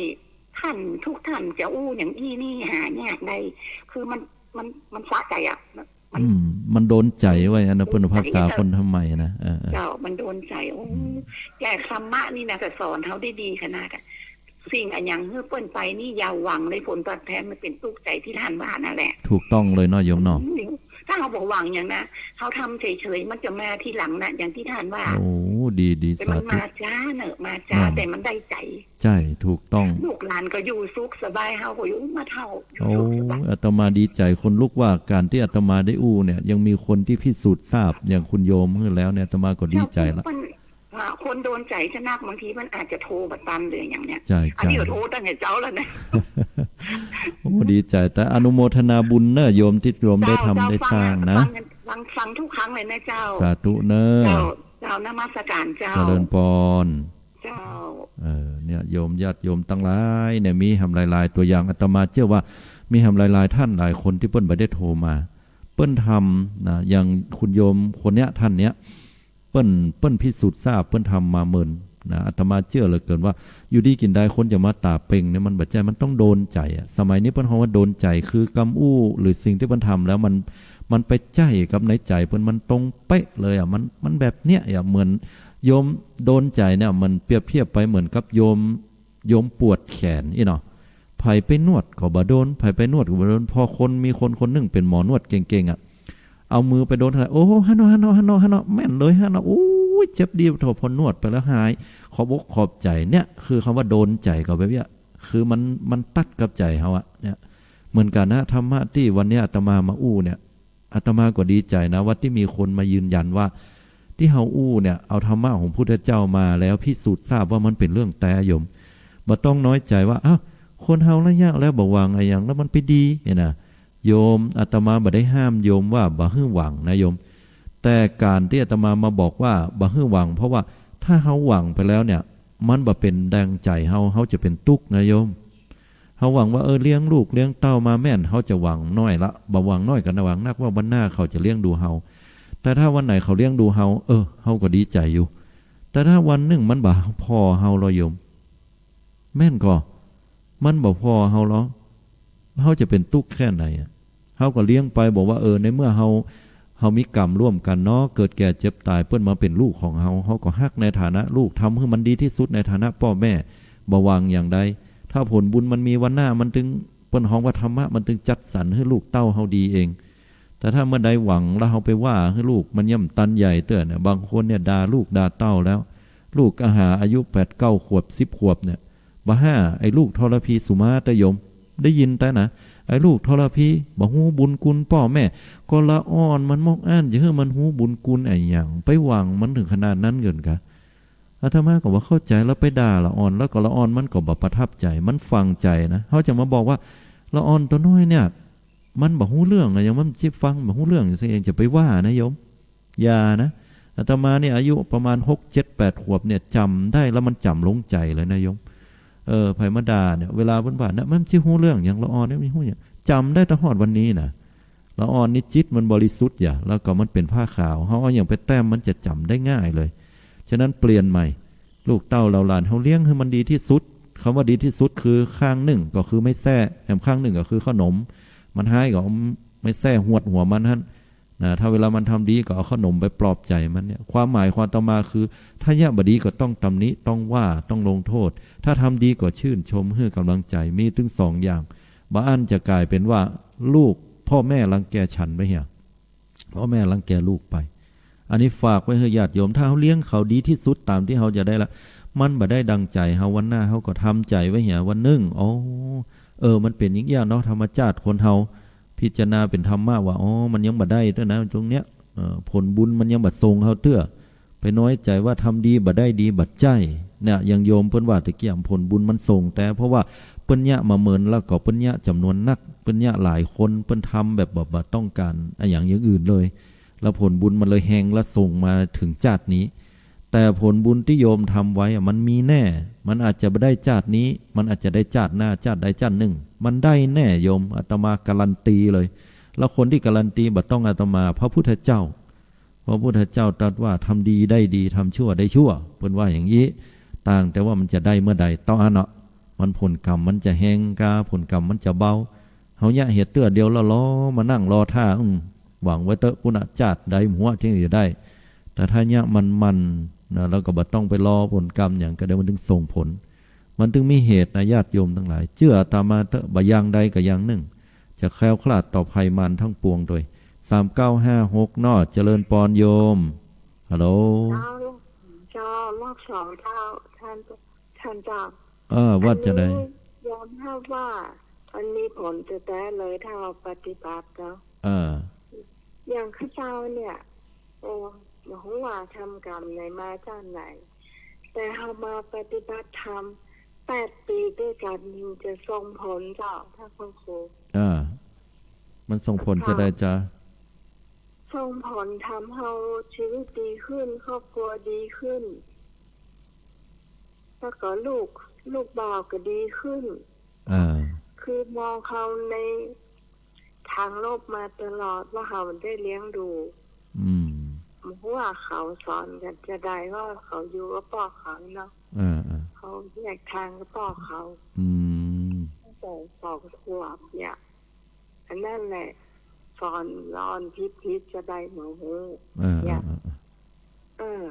ท่าน ทุกท่านจะอู้อย่างอี้นี่หายากได้ คือมัน มัน มันสะใจ๋อะ มัน อืม มันโดนใจ๋ว่าอย่างนั้นนะ โดนใจ๋ พุทธภาษา เจ้า คนทำไมนะ เออ เออ เจ้า มันโดนใจ๋ โอ้ อืม แต่ธรรมะนี่นะ ก็สอนเฮาได้ดีขนาดอะ สิ่งอะหยังหื้อเปิ้นไปนี่อย่าหวังเลยผลตอบแทน มันเป๋นตุ๊กข์ใจ๋ตี้ท่านว่านั่นแหละ ถูกต้องเลยเนาะโยมเนาะ อืม ถ้าเฮาบ่หวังหยังนะ เฮาทำเฉยๆ มันจะมาทีหลังนะ อย่างตี้ท่านว่า โอ้ ดี ดี แต่มัน สาธุ มาจ๊าเนอะ มาจ๊า นั่น แต่มันได้ใจ๋ ใช่ ถูกต้อง ลูกหลานก็อยู่สุขสบาย เฮาก็อยู่มาเฒ่า อยู่ โอ้ สุขสบาย อาตมาดีใจ๋ ขนลุกว่าก๋านตี้อาตมาได้อู้เนี่ย ยังมีคนตี้พิสูจน์ทราบอย่างคุณโยมหื้อแล้วเนี่ย อาตมาก็ดีใจ๋ละ เจ้า เปิ้น อ่า คนโดนใจ๋จะนัก บางทีมันอาจจะโทรบ่ตันหรืออย่างเนี้ย ใช่ อันนี้ ใช่ ก็โทรตั้งแต่เจ๊าแล้วนะ โอ้ ดีใจ๋ แต่อนุโมทนาบุญเนอะโยม ตี้โยมได้ทำ เจ้า ได้สร้างนะ ฟัง ฟัง ฟังทุกครั้งเลยนะเจ้า สาธุเนอะ เจ้า เจ้า นมัสการเจ้า เจริญปอน เจ้า เออ เนี่ย โยมญาติโยมตังหลายเนี่ย มีแหมหลายๆ ตั๋วอย่าง อาตมาเจื้อว่ามีแหมหลายๆ ท่านหลายคนตี้เปิ้นบ่ได้โทรมา เปิ้นทำนะ อย่างคุณโยมคนเนี้ย ท่านเนี้ย เปิ้น เปิ้นพิสูจน์ทราบ เปิ้นทำมาเมินนะ อาตมาเจื้อเหลือเกินว่า อยู่ดีกิ๋นดายคนจะมาต๋าเป่งเนี่ย มันบ่ใจ้ มันต้องโดนใจ๋อะ สมัยนี้เปิ้นฮ้องว่าโดนใจ๋ คือกำอู้ หรือสิ่งตี้เปิ้นทำแล้วมัน มันไปใจ้กับในใจ๋เปิ้น มันตรงเป๊ะเลยอะ มัน มันแบบเนี้ยอะ เหมือนโยมโดนใจ๋เนี่ย มันเปรียบเทียบไปเหมือนกับโยม โยมปวดแขนอี้เนาะ ใผไปนวดก็บ่โดน ใผไปนวดก็บ่โดน พอคน มีคนคนนึ่งเป๋นหมอนวดเก่งๆ อะ เอามือไปโดนเท่าไหร่ โอ้ หั้นเนาะ หั้นเนาะ หั้นเนาะ หั้นเนาะ แม่นเลย หั้นเนาะ โอ้ย เจ็บดี โถ่ พอนวดไปแล้วหาย ขอบอกขอบใจ๋ เนี่ย คือคำว่าโดนใจ๋ก็แบบเนี้ย คือมัน มันตัดกับใจ๋เฮาอะ เนี่ย เหมือนกั๋นนะ ธรรมะตี้วันนี้อาตมามาอู้เนี่ย อาตมาก็ดีใจ๋นะ ว่าตี้มีคนมายืนยันว่า ตี้เฮาอู้เนี่ย เอาธรรมะของพุทธเจ้ามาแล้วพิสูจน์ทราบว่ามันเป๋นเรื่องแต๊โยม บ่ต้องน้อยใจ๋ว่า อ้าว คนเฮาละยากแล้วบ่หวังอะหยัง แล้วมันไปดีเนี่ยนะ โยม อาตมาบ่ได้ห้ามโยมว่าบ่หื้อหวังนะโยม แต่ก๋านตี้อาตมามาบอกว่าบ่หื้อหวัง เพราะว่าถ้าเฮาหวังไปแล้วเนี่ย มันบ่เป๋นดังใจ๋เฮา เฮาจะเป๋นตุ๊กข์นะโยม เฮาหวังว่า เออ เลี้ยงลูกเลี้ยงเต้ามาแม่น เฮาจะหวังน้อยละ บ่หวังน้อยก็หวังนักว่าวันหน้าเขาจะเลี้ยงดูเฮา แต่ถ้าวันไหนเขาเลี้ยงดูเฮา เออ เฮาก็ดีใจ๋อยู่ แต่ถ้าวันนึ่งมันบ่พอเฮาละโยม แม่นก่อ มันบ่ผ่อเฮาลอ เฮาจะเป๋นตุ๊กข์แค่ไหนอะ เฮาก็เลี้ยงไป บอกว่า เออ ในเมื่อเฮา เฮามีกรรมร่วมกั๋นเนาะ เกิดแก่เจ็บต๋าย เปิ้นมาเป๋นลูกของเฮา เฮาก็ฮักในฐานะลูก ทำหื้อมันดีตี้สุดในฐานะป้อแม่ บ่หวังอย่างใด ถ้าผลบุญมันมีวันหน้า มันตึง เปิ้นฮ้องว่าธรรมะ มันตึงจัดสรรหื้อลูกเต้าเฮาดีเอง แต่ถ้าเมื่อใดหวังแล้วเฮาไปว่าหื้อลูก มันย่อมตันใหญ่เตื้อเนี่ย บางคนเนี่ยด่าลูกด่าเต้าแล้ว ลูกก็หาอายุแปดเก้าขวบ สิบขวบเนี่ย บ่าห้า ไอ้ลูกทรพี สุมาเต๊อะโยม ได้ยินแต๊นะ ไอ้ลูกทรพี บ่ฮู้บุญคุณป้อแม่ ก็ละอ่อนมันมอกอั้น จะหื้อมันฮู้บุญคุณอะหยัง ไปหวังมันเถิงขนาดนั้นเกินกา อาตมาก็บ่เข้าใจ๋ แล้วไปด่าละอ่อน แล้วก็ละอ่อนมันก็บ่ประทับใจ๋ มันฝังใจ๋นะ เฮาจะมาบอกว่าละอ่อนตั๋วน้อยเนี่ย มันบ่ฮู้เรื่องอะ อย่างมันจะฟังบ่ฮู้เรื่องซะเอง จะไปว่านะโยม อย่านะ อาตมาเนี่ยอายุประมาณหก เจ็ด แปดขวบเนี่ย จ๋ำได้แล้วมันจ๋ำลงใจ๋เลยนะโยม เออ ใผมาด่าเนี่ย เวลาเปิ้นว่านะ มันจะฮู้เรื่องหยัง ละอ่อนเนี่ยมันฮู้หยัง จ๋ำได้ตะฮอดวันนี้นะ ละอ่อนนี่จิตมันบริสุทธิ์อย่า แล้วก็มันเป๋นผ้าขาว เฮาเอาหยังไปแต้มมันจะจ๋ำได้ง่ายเลย ฉะนั้นเปลี่ยนใหม่ ลูกเต้าเหล่าหลานเฮาเลี้ยงหื้อมันดีตี้สุด กำว่าดีตี้สุดคือข้างนึ่งก็คือไม้แส้ แหมข้างนึ่งก็คือข้าวหนม มันฮ้ายก็เอาไม้แส้หวดหัวมันหั้นนะ ถ้าเวลามันทำดีก็เอาข้าวหนมไปปลอบใจ๋มันเนี่ย ความหมายของอาตมาคือ ถ้าเยียะบ่ดีก็ต้องตำหนิ ต้องว่า ต้องลงโต้ษ ถ้าทำดีก็ชื่นชม หื้อกำลังใจ๋ มีตึงสองอย่าง บ่อั้นจะก๋ายเป๋นว่าลูก ป้อแม่รังแกฉันไปเหีย ป้อแม่รังแกลูกไป อันนี้ฝากไว้หื้อญาติโยม ถ้าเฮาเลี้ยงเขาดีตี้สุดต๋ามตี้เฮาจะได้ละ มันบ่ได้ดังใจ๋เฮา วันหน้าเฮาก็ทำใจ๋ไว้เหีย วันนึ่ง อ๋อ เออ มันเป๋นอย่างอี้เนาะ ธรรมจาติคนเฮา พิจารณาเป๋นธรรมะว่า อ๋อ มันยังบ่ได้เตื้อนะ ตรงเนี้ย เออ ผลบุญมันยังบ่ส่งเฮาเตื้อ ไปน้อยใจ๋ว่าทำดีบ่ได้ดี บ่ใจ้ เนี่ย อย่างโยมเปิ้นว่าตะกี้ ผลบุญมันส่ง แต่เพราะว่าเปิ้นเยียะมาเมิน แล้วก็เปิ้นเยียะจ๋ำนวนนัก เปิ้นเยียะหลายคน เปิ้นทำแบบบ่ บ่ต้องก๋านอะหยังอย่างอื่นเลย แล้วผลบุญมันเลยแฮง แล้วส่งมาเถิงจาตินี้ แต่ผลบุญตี้โยมทำไว้อะ มันมีแน่ มันอาจจะบ่ได้จาตินี้ มันอาจจะได้จาติหน้า จาติใดจาตินึ่ง มันได้แน่โยม อาตมาการันตีเลย แล้วคนตี้การันตีบ่ต้องอาตมา พระพุทธเจ้า พระพุทธเจ้าตรัสว่า ทำดีได้ดี ทำชั่วได้ชั่ว เปิ้นว่าอย่างอี้ ต่างแต่ว่ามันจะได้เมื่อใด เต้าอั้นเนาะ มันผลกรรมมันจะแฮงกา ผลกรรมมันจะเบา เฮาเยียะเหตุเตื้อเดียวแล้วลอมานั่งรอท่า อืม หวังไว้เต๊อะ ปุ้นนะ จาติใดหัวเถิงจะได้ แต่ถ้าเยียะหมั่นๆ นะ แล้วก็บ่ต้องไปรอผลกรรมหยัง ก็ได้มันตึงส่งผล มันตึงมีเหตุนะ ญาติโยมตังหลาย เจื้ออาตมาเต๊อะ บ่อย่างใดก็อย่างนึ่ง จะแคล้วคลาดต่อภัยมารทั้งปวงโดย สามเก้าห้าหก เนาะ เจริญปอนโยม ฮัลโหล เจ้า เจ้า รอบสองเจ้า ท่าน ท่านเจ้า เออ ว่าจะได้ อันนี้ยอมรับว่ามันมีผลแต๊ๆ เลย ถ้าเฮาปฏิบัติเนาะ เออ อย่างข้าเจ้าเนี่ย โอ้ บ่ฮู้ว่าทำกรรมไหนมาจาติไหน แต่เฮามาปฏิบัติธรรมแปดปี๋ตวยกั๋น มันจะส่งผลเจ้า ท่านพระครู เออ มันส่งผลจะใดจ๊ะ ส่งผลทำเฮาชีวิตดีขึ้น ครอบครัวดีขึ้น แล้วก็ลูก ลูกบ่าวก็ดีขึ้น อ่า คือมองเขาในทางลบมาตลอดว่าเฮาได้เลี้ยงดู อืม บ่ฮู้ว่าเขาสอนกั๋นจาใด ว่าเขาอยู่กับป้อเขาเนาะ อ่าๆ เขาแยกทางกับป้อเขา อืม ตั้งแต่สองขวบเนี่ย อันนั้นแหละ สอนละอ่อนผิดๆ จาใดบ่ฮู้ เออ เนี่ย เออ เออ เออ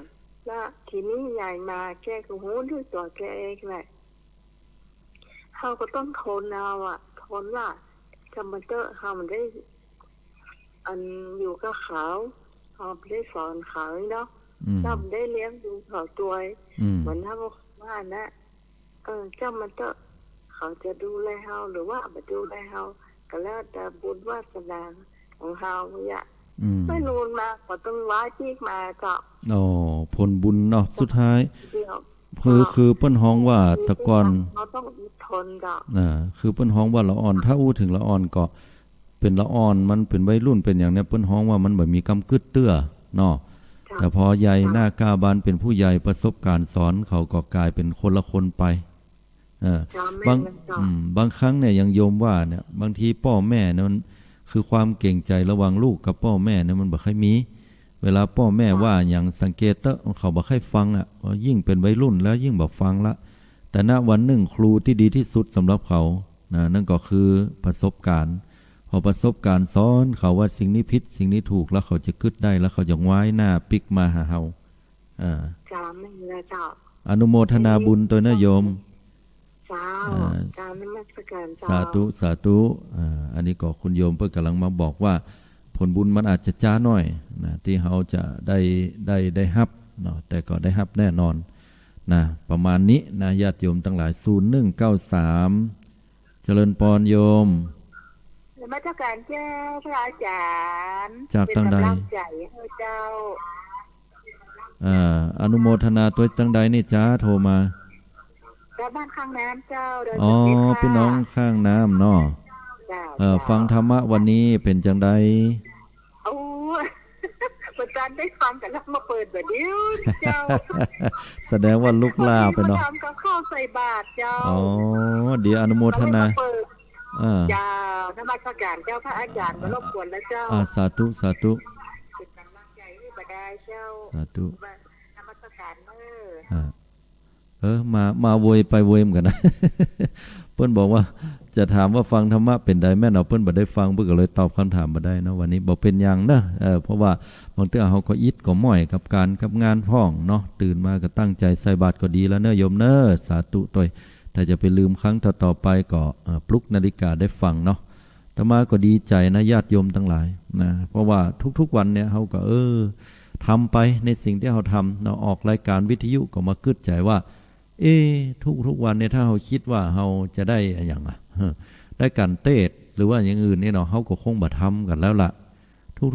แล้วทีนี้ใหญ่มาแกก็ฮู้ด้วยตั๋วแกเองแหละ เฮาก็ต้องทนเอาอะ ทนว่า จำมันเต๊อะ เฮาบ่ได้ อัน อยู่กับเขา เฮาบ่ได้สอนเขาเนาะ อืม เฮาบ่ได้เลี้ยงดูเขาตวย อืม เหมือนเฮาว่านะ เออ จำมันเต๊อะ เขาจะดูแลเฮาหรือว่าบ่ดูแลเฮา ก็แล้วแต่บุญวาสนาของเฮาเนี่ย อืม ไม่รู้นะ ก็ต้องไหว้ปีกมาเจ้า อ๋อ ผลบุญเนาะ สุดท้าย เดี๋ยว คือ เจ้า คือเปิ้นฮ้องว่า คือ แต่ก่อน เฮาต้องอดทนเจ้า อ่า คือเปิ้นฮ้องว่าละอ่อน ถ้าอู้เถิงละอ่อนก็ เป๋นละอ่อน มันเป๋นวัยรุ่น เป๋นอย่างเนี้ย เปิ้นฮ้องว่ามันบ่มีกำกึ๊ดเตื้อเนาะ เจ้า แต่พอใหญ่ เจ้า หน้ากล้าบานเป๋นผู้ใหญ่ ประสบการณ์สอน เขาก็ก๋ายเป๋นคนละคนไป เออ เจ้า แม่น บาง เจ้า อืม บางครั้งเนี่ย อย่างโยมว่าเนี่ย บางทีป้อแม่เนี่ยมัน คือความเกรงใจ๋ระหว่างลูกกับป้อแม่เนี่ยมันบ่ค่อยมี เวลาป้อแม่ เจ้า ว่าหยัง สังเกตเต๊อะ เขาบ่ค่อยฟังอะ พอยิ่งเป๋นวัยรุ่นแล้วยิ่งบ่ฟังละ แต่ณวันนึ่งครูตี้ดีตี้สุดสำหรับเขานะ นั่นก็คือประสบก๋ารณ์ พอประสบก๋ารณ์สอนเขาว่าสิ่งนี้ผิด สิ่งนี้ถูก แล้วเขาจะกึ๊ดได้ แล้วเขาจะง้ายหน้าปิ๊กมาหาเฮา อ่า เจ้า แม่นแล้วเจ้า อนุโมทนาบุญตวยนะโยม เจ้า อ่า กราบนมัสก๋ารเจ้า สาธุ สาธุ อ่า อันนี้ก็คุณโยมเปิ้นก่ำลังมาบอกว่า ผลบุญมันอาจจะจ๊าหน้อยนะ ตี้เฮาจะได้ ได้ ได้ฮับเนาะ แต่ก็ได้ฮับแน่นอนนะ ประมาณนี้นะ ญาติโยมตังหลาย ศูนย์หนึ่งเก้าสาม เจริญปอนโยม นมัสก๋ารเจ้า พระอาจ๋ารย์ จากตังใด เป๋นก๋ำลังใจ๋หื้อเจ้า อ่า อนุโมทนาตวย ตังใดนี่จ๊า โทรมา จากบ้านข้างน้ำเจ้า ดอย อ๋อ สมเด็จค่ะ ปี้น้องข้างน้ำเนาะ เจ้า เอ่อ เจ้า ฟังธรรมะวันนี้เป๋นจังใด โอ้ บ่ตันได้ฟัง ก่ำลังมาเปิดบ่าเดี่ยวเจ้า แสดงว่าลุกล้าไปเนาะ มาทำกับข้าวใส่บาตรเจ้า อ๋อ ดี อนุโมทนา ก็เลยมาเปิด อ่า เจ้า นมัสก๋ารเจ้า พระอาจ๋ารย์ บ่รบกวนแล้วเจ้า อ่า สาธุ สาธุ เป๋นก๋ำลังใจ๋หื้อบ่าดายเจ้า สาธุ นมัสก๋ารเน้อ อ่า เออ มา มาโวยไปโวยมากั๋นนะ เปิ้นบอกว่าจะถามว่าฟังธรรมะเป๋นใด แม่นเอาเปิ้นบ่ได้ฟัง เปิ้นก็เลยตอบกำถามบ่ได้เนาะ วันนี้บ่เป๋นหยังเน้อ เออ เพราะว่าบางเตื้อเฮาก็อิดก็ม้อยกับก๋านกับงานพ่องเนาะ ตื่นมาก็ตั้งใจ๋ใส่บาตรก็ดีแล้วเน้อโยมเน้อ สาธุตวย ถ้าจะไปลืมครั้งต่อๆ ไปก็ เอ่อ ปลุกนาฬิกาได้ฟังเนาะ อาตมาก็ดีใจ๋นะ ญาติโยมตังหลายนะ เพราะว่าทุกๆ วันเนี่ยเฮาก็ เออ ทำไปในสิ่งตี้เฮาทำเนาะ ออกรายก๋านวิทยุก็มากึ๊ดใจ๋ว่า เอ๊ะ ทุกๆ วันเนี่ย ถ้าเฮาคิดว่าเฮาจะได้อะหยังอะ ได้ก๋านเตศน์ หรือว่าอย่างอื่นนี่เนาะ เฮาก็คงบ่ทำกั๋นแล้วล่ะ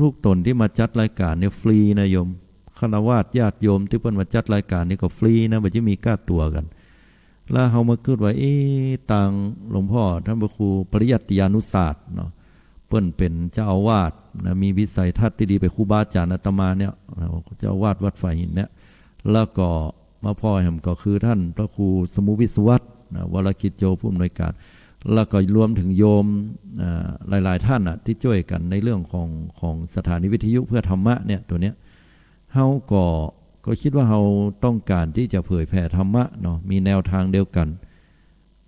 ทุกๆ ต๋นตี้มาจัดรายก๋านเนี่ยฟรีนะโยม ฆราวาสญาติโยมตี้เปิ้นมาจัดรายก๋านนี่ก็ฟรีนะ บ่ได้มีก้าตั๋วกั๋น แล้วเฮามากึ๊ดว่า เอ๊ะ ตางหลวงพ่อต้านพระครูปริยัติยานุศาสตร์เนาะ เปิ้นเป๋นเจ้าอาวาสนะ มีวิสัยทัศน์ตี้ดี เป๋นครูบาอาจ๋ารย์อาตมาเนี่ย เจ้าอาวาสวัดฝายหินเนี่ย แล้วก็มาผ่อแหมก็คือต้านพระครูสมุห์วิศวัตรนะ วรกิจโจ ผู้อำนวยก๋าน แล้วก็รวมเถิงโยม เอ่อ หลายๆ ต้านน่ะ ตี้จ้วยกั๋นในเรื่องของ ของสถานีวิทยุเพื่อธรรมะเนี่ย ตั๋วเนี้ย เฮาก็ ก็กึ๊ดว่าเฮาต้องก๋านตี้จะเผยแผ่ธรรมะเนาะ มีแนวตางเดียวกั๋น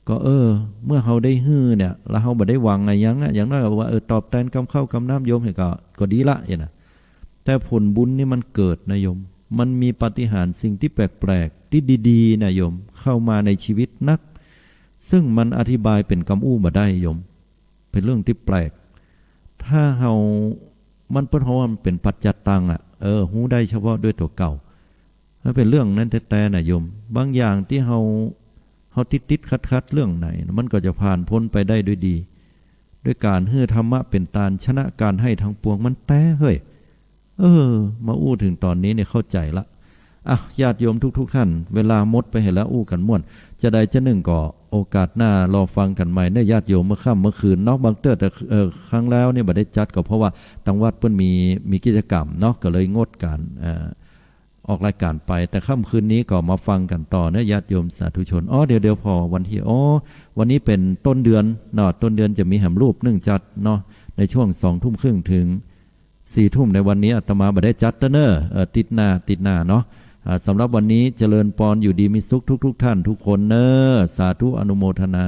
ก็ เออ เมื่อเฮาได้หื้อเนี่ย แล้วเฮาบ่ได้หวังอะหยังอะ อย่างน้อยก็ว่า เออ ตอบแตนกำข้าวกำน้ำโยมเหียก็ ก็ดีละ อย่างนั้นนะ แต่ผลบุญนี่มันเกิดนะโยม มันมีปาฏิหาริย์สิ่งตี้แปลกๆ ตี้ดีๆ นะโยม เข้ามาในชีวิตนัก ซึ่งมันอธิบายเป๋นกำอู้บ่ได้โยม เป๋นเรื่องตี้แปลก ถ้าเฮา มันเปิ้นฮ้องว่ามันเป๋นปัจจัตตังอะ เออ ฮู้ได้เฉพาะด้วยตั๋วเก่า มันเป๋นเรื่องนั้นแต๊ๆ น่ะโยม บางอย่างตี้เฮา เฮาติดๆ ขัดๆ เรื่องไหน มันก็จะผ่านป๊นไปได้ด้วยดี ด้วยก๋านหื้อธรรมะเป๋นตานชนะก๋านให้ตังปวง มันแต๊เฮ้ย เออ มาอู้เถิงต๋อนนี้เนี่ยเข้าใจ๋ละ อ่ะ ญาติโยมทุกๆ ต้าน เวลาหมดไปเหียแล้ว อู้กั๋นม่วน จะใดจะนึ่งก็โอกาสหน้ารอฟังกั๋นใหม่เน้อญาติโยม เมื่อค่ำเมื่อคืนเนาะ บางเตื้อแต่ เอ่อ ครั้งแล้วเนี่ยบ่ได้จัด ก็เพราะว่าตางวัดเปิ้นมี มีกิจก๋รรมเนาะ ก็เลยงดก๋าน เอ่อ ออกรายก๋านไป แต่ค่ำคืนนี้ก็มาฟังกั๋นต่อเน้อญาติโยมสาธุชน อ๋อ เดี๋ยวๆ ผ่อวันตี้ อ๋อ วันนี้เป๋นต้นเดือนเนาะ ต้นเดือนจะมีแหมรูปนึ่งจัดเนาะ ในช่วงสองทุ่มครึ่งเถิงสี่ทุ่มในวันนี้ อาตมาบ่ได้จัดเต๊อะเน้อ เออ ติ๊ดหน้า ติ๊ดหน้าเนาะ อ่า สำหรับวันนี้เจริญปอน อยู่ดีมีสุขทุกๆ ต้านทุกคนเน้อ สาธุอนุโมทนา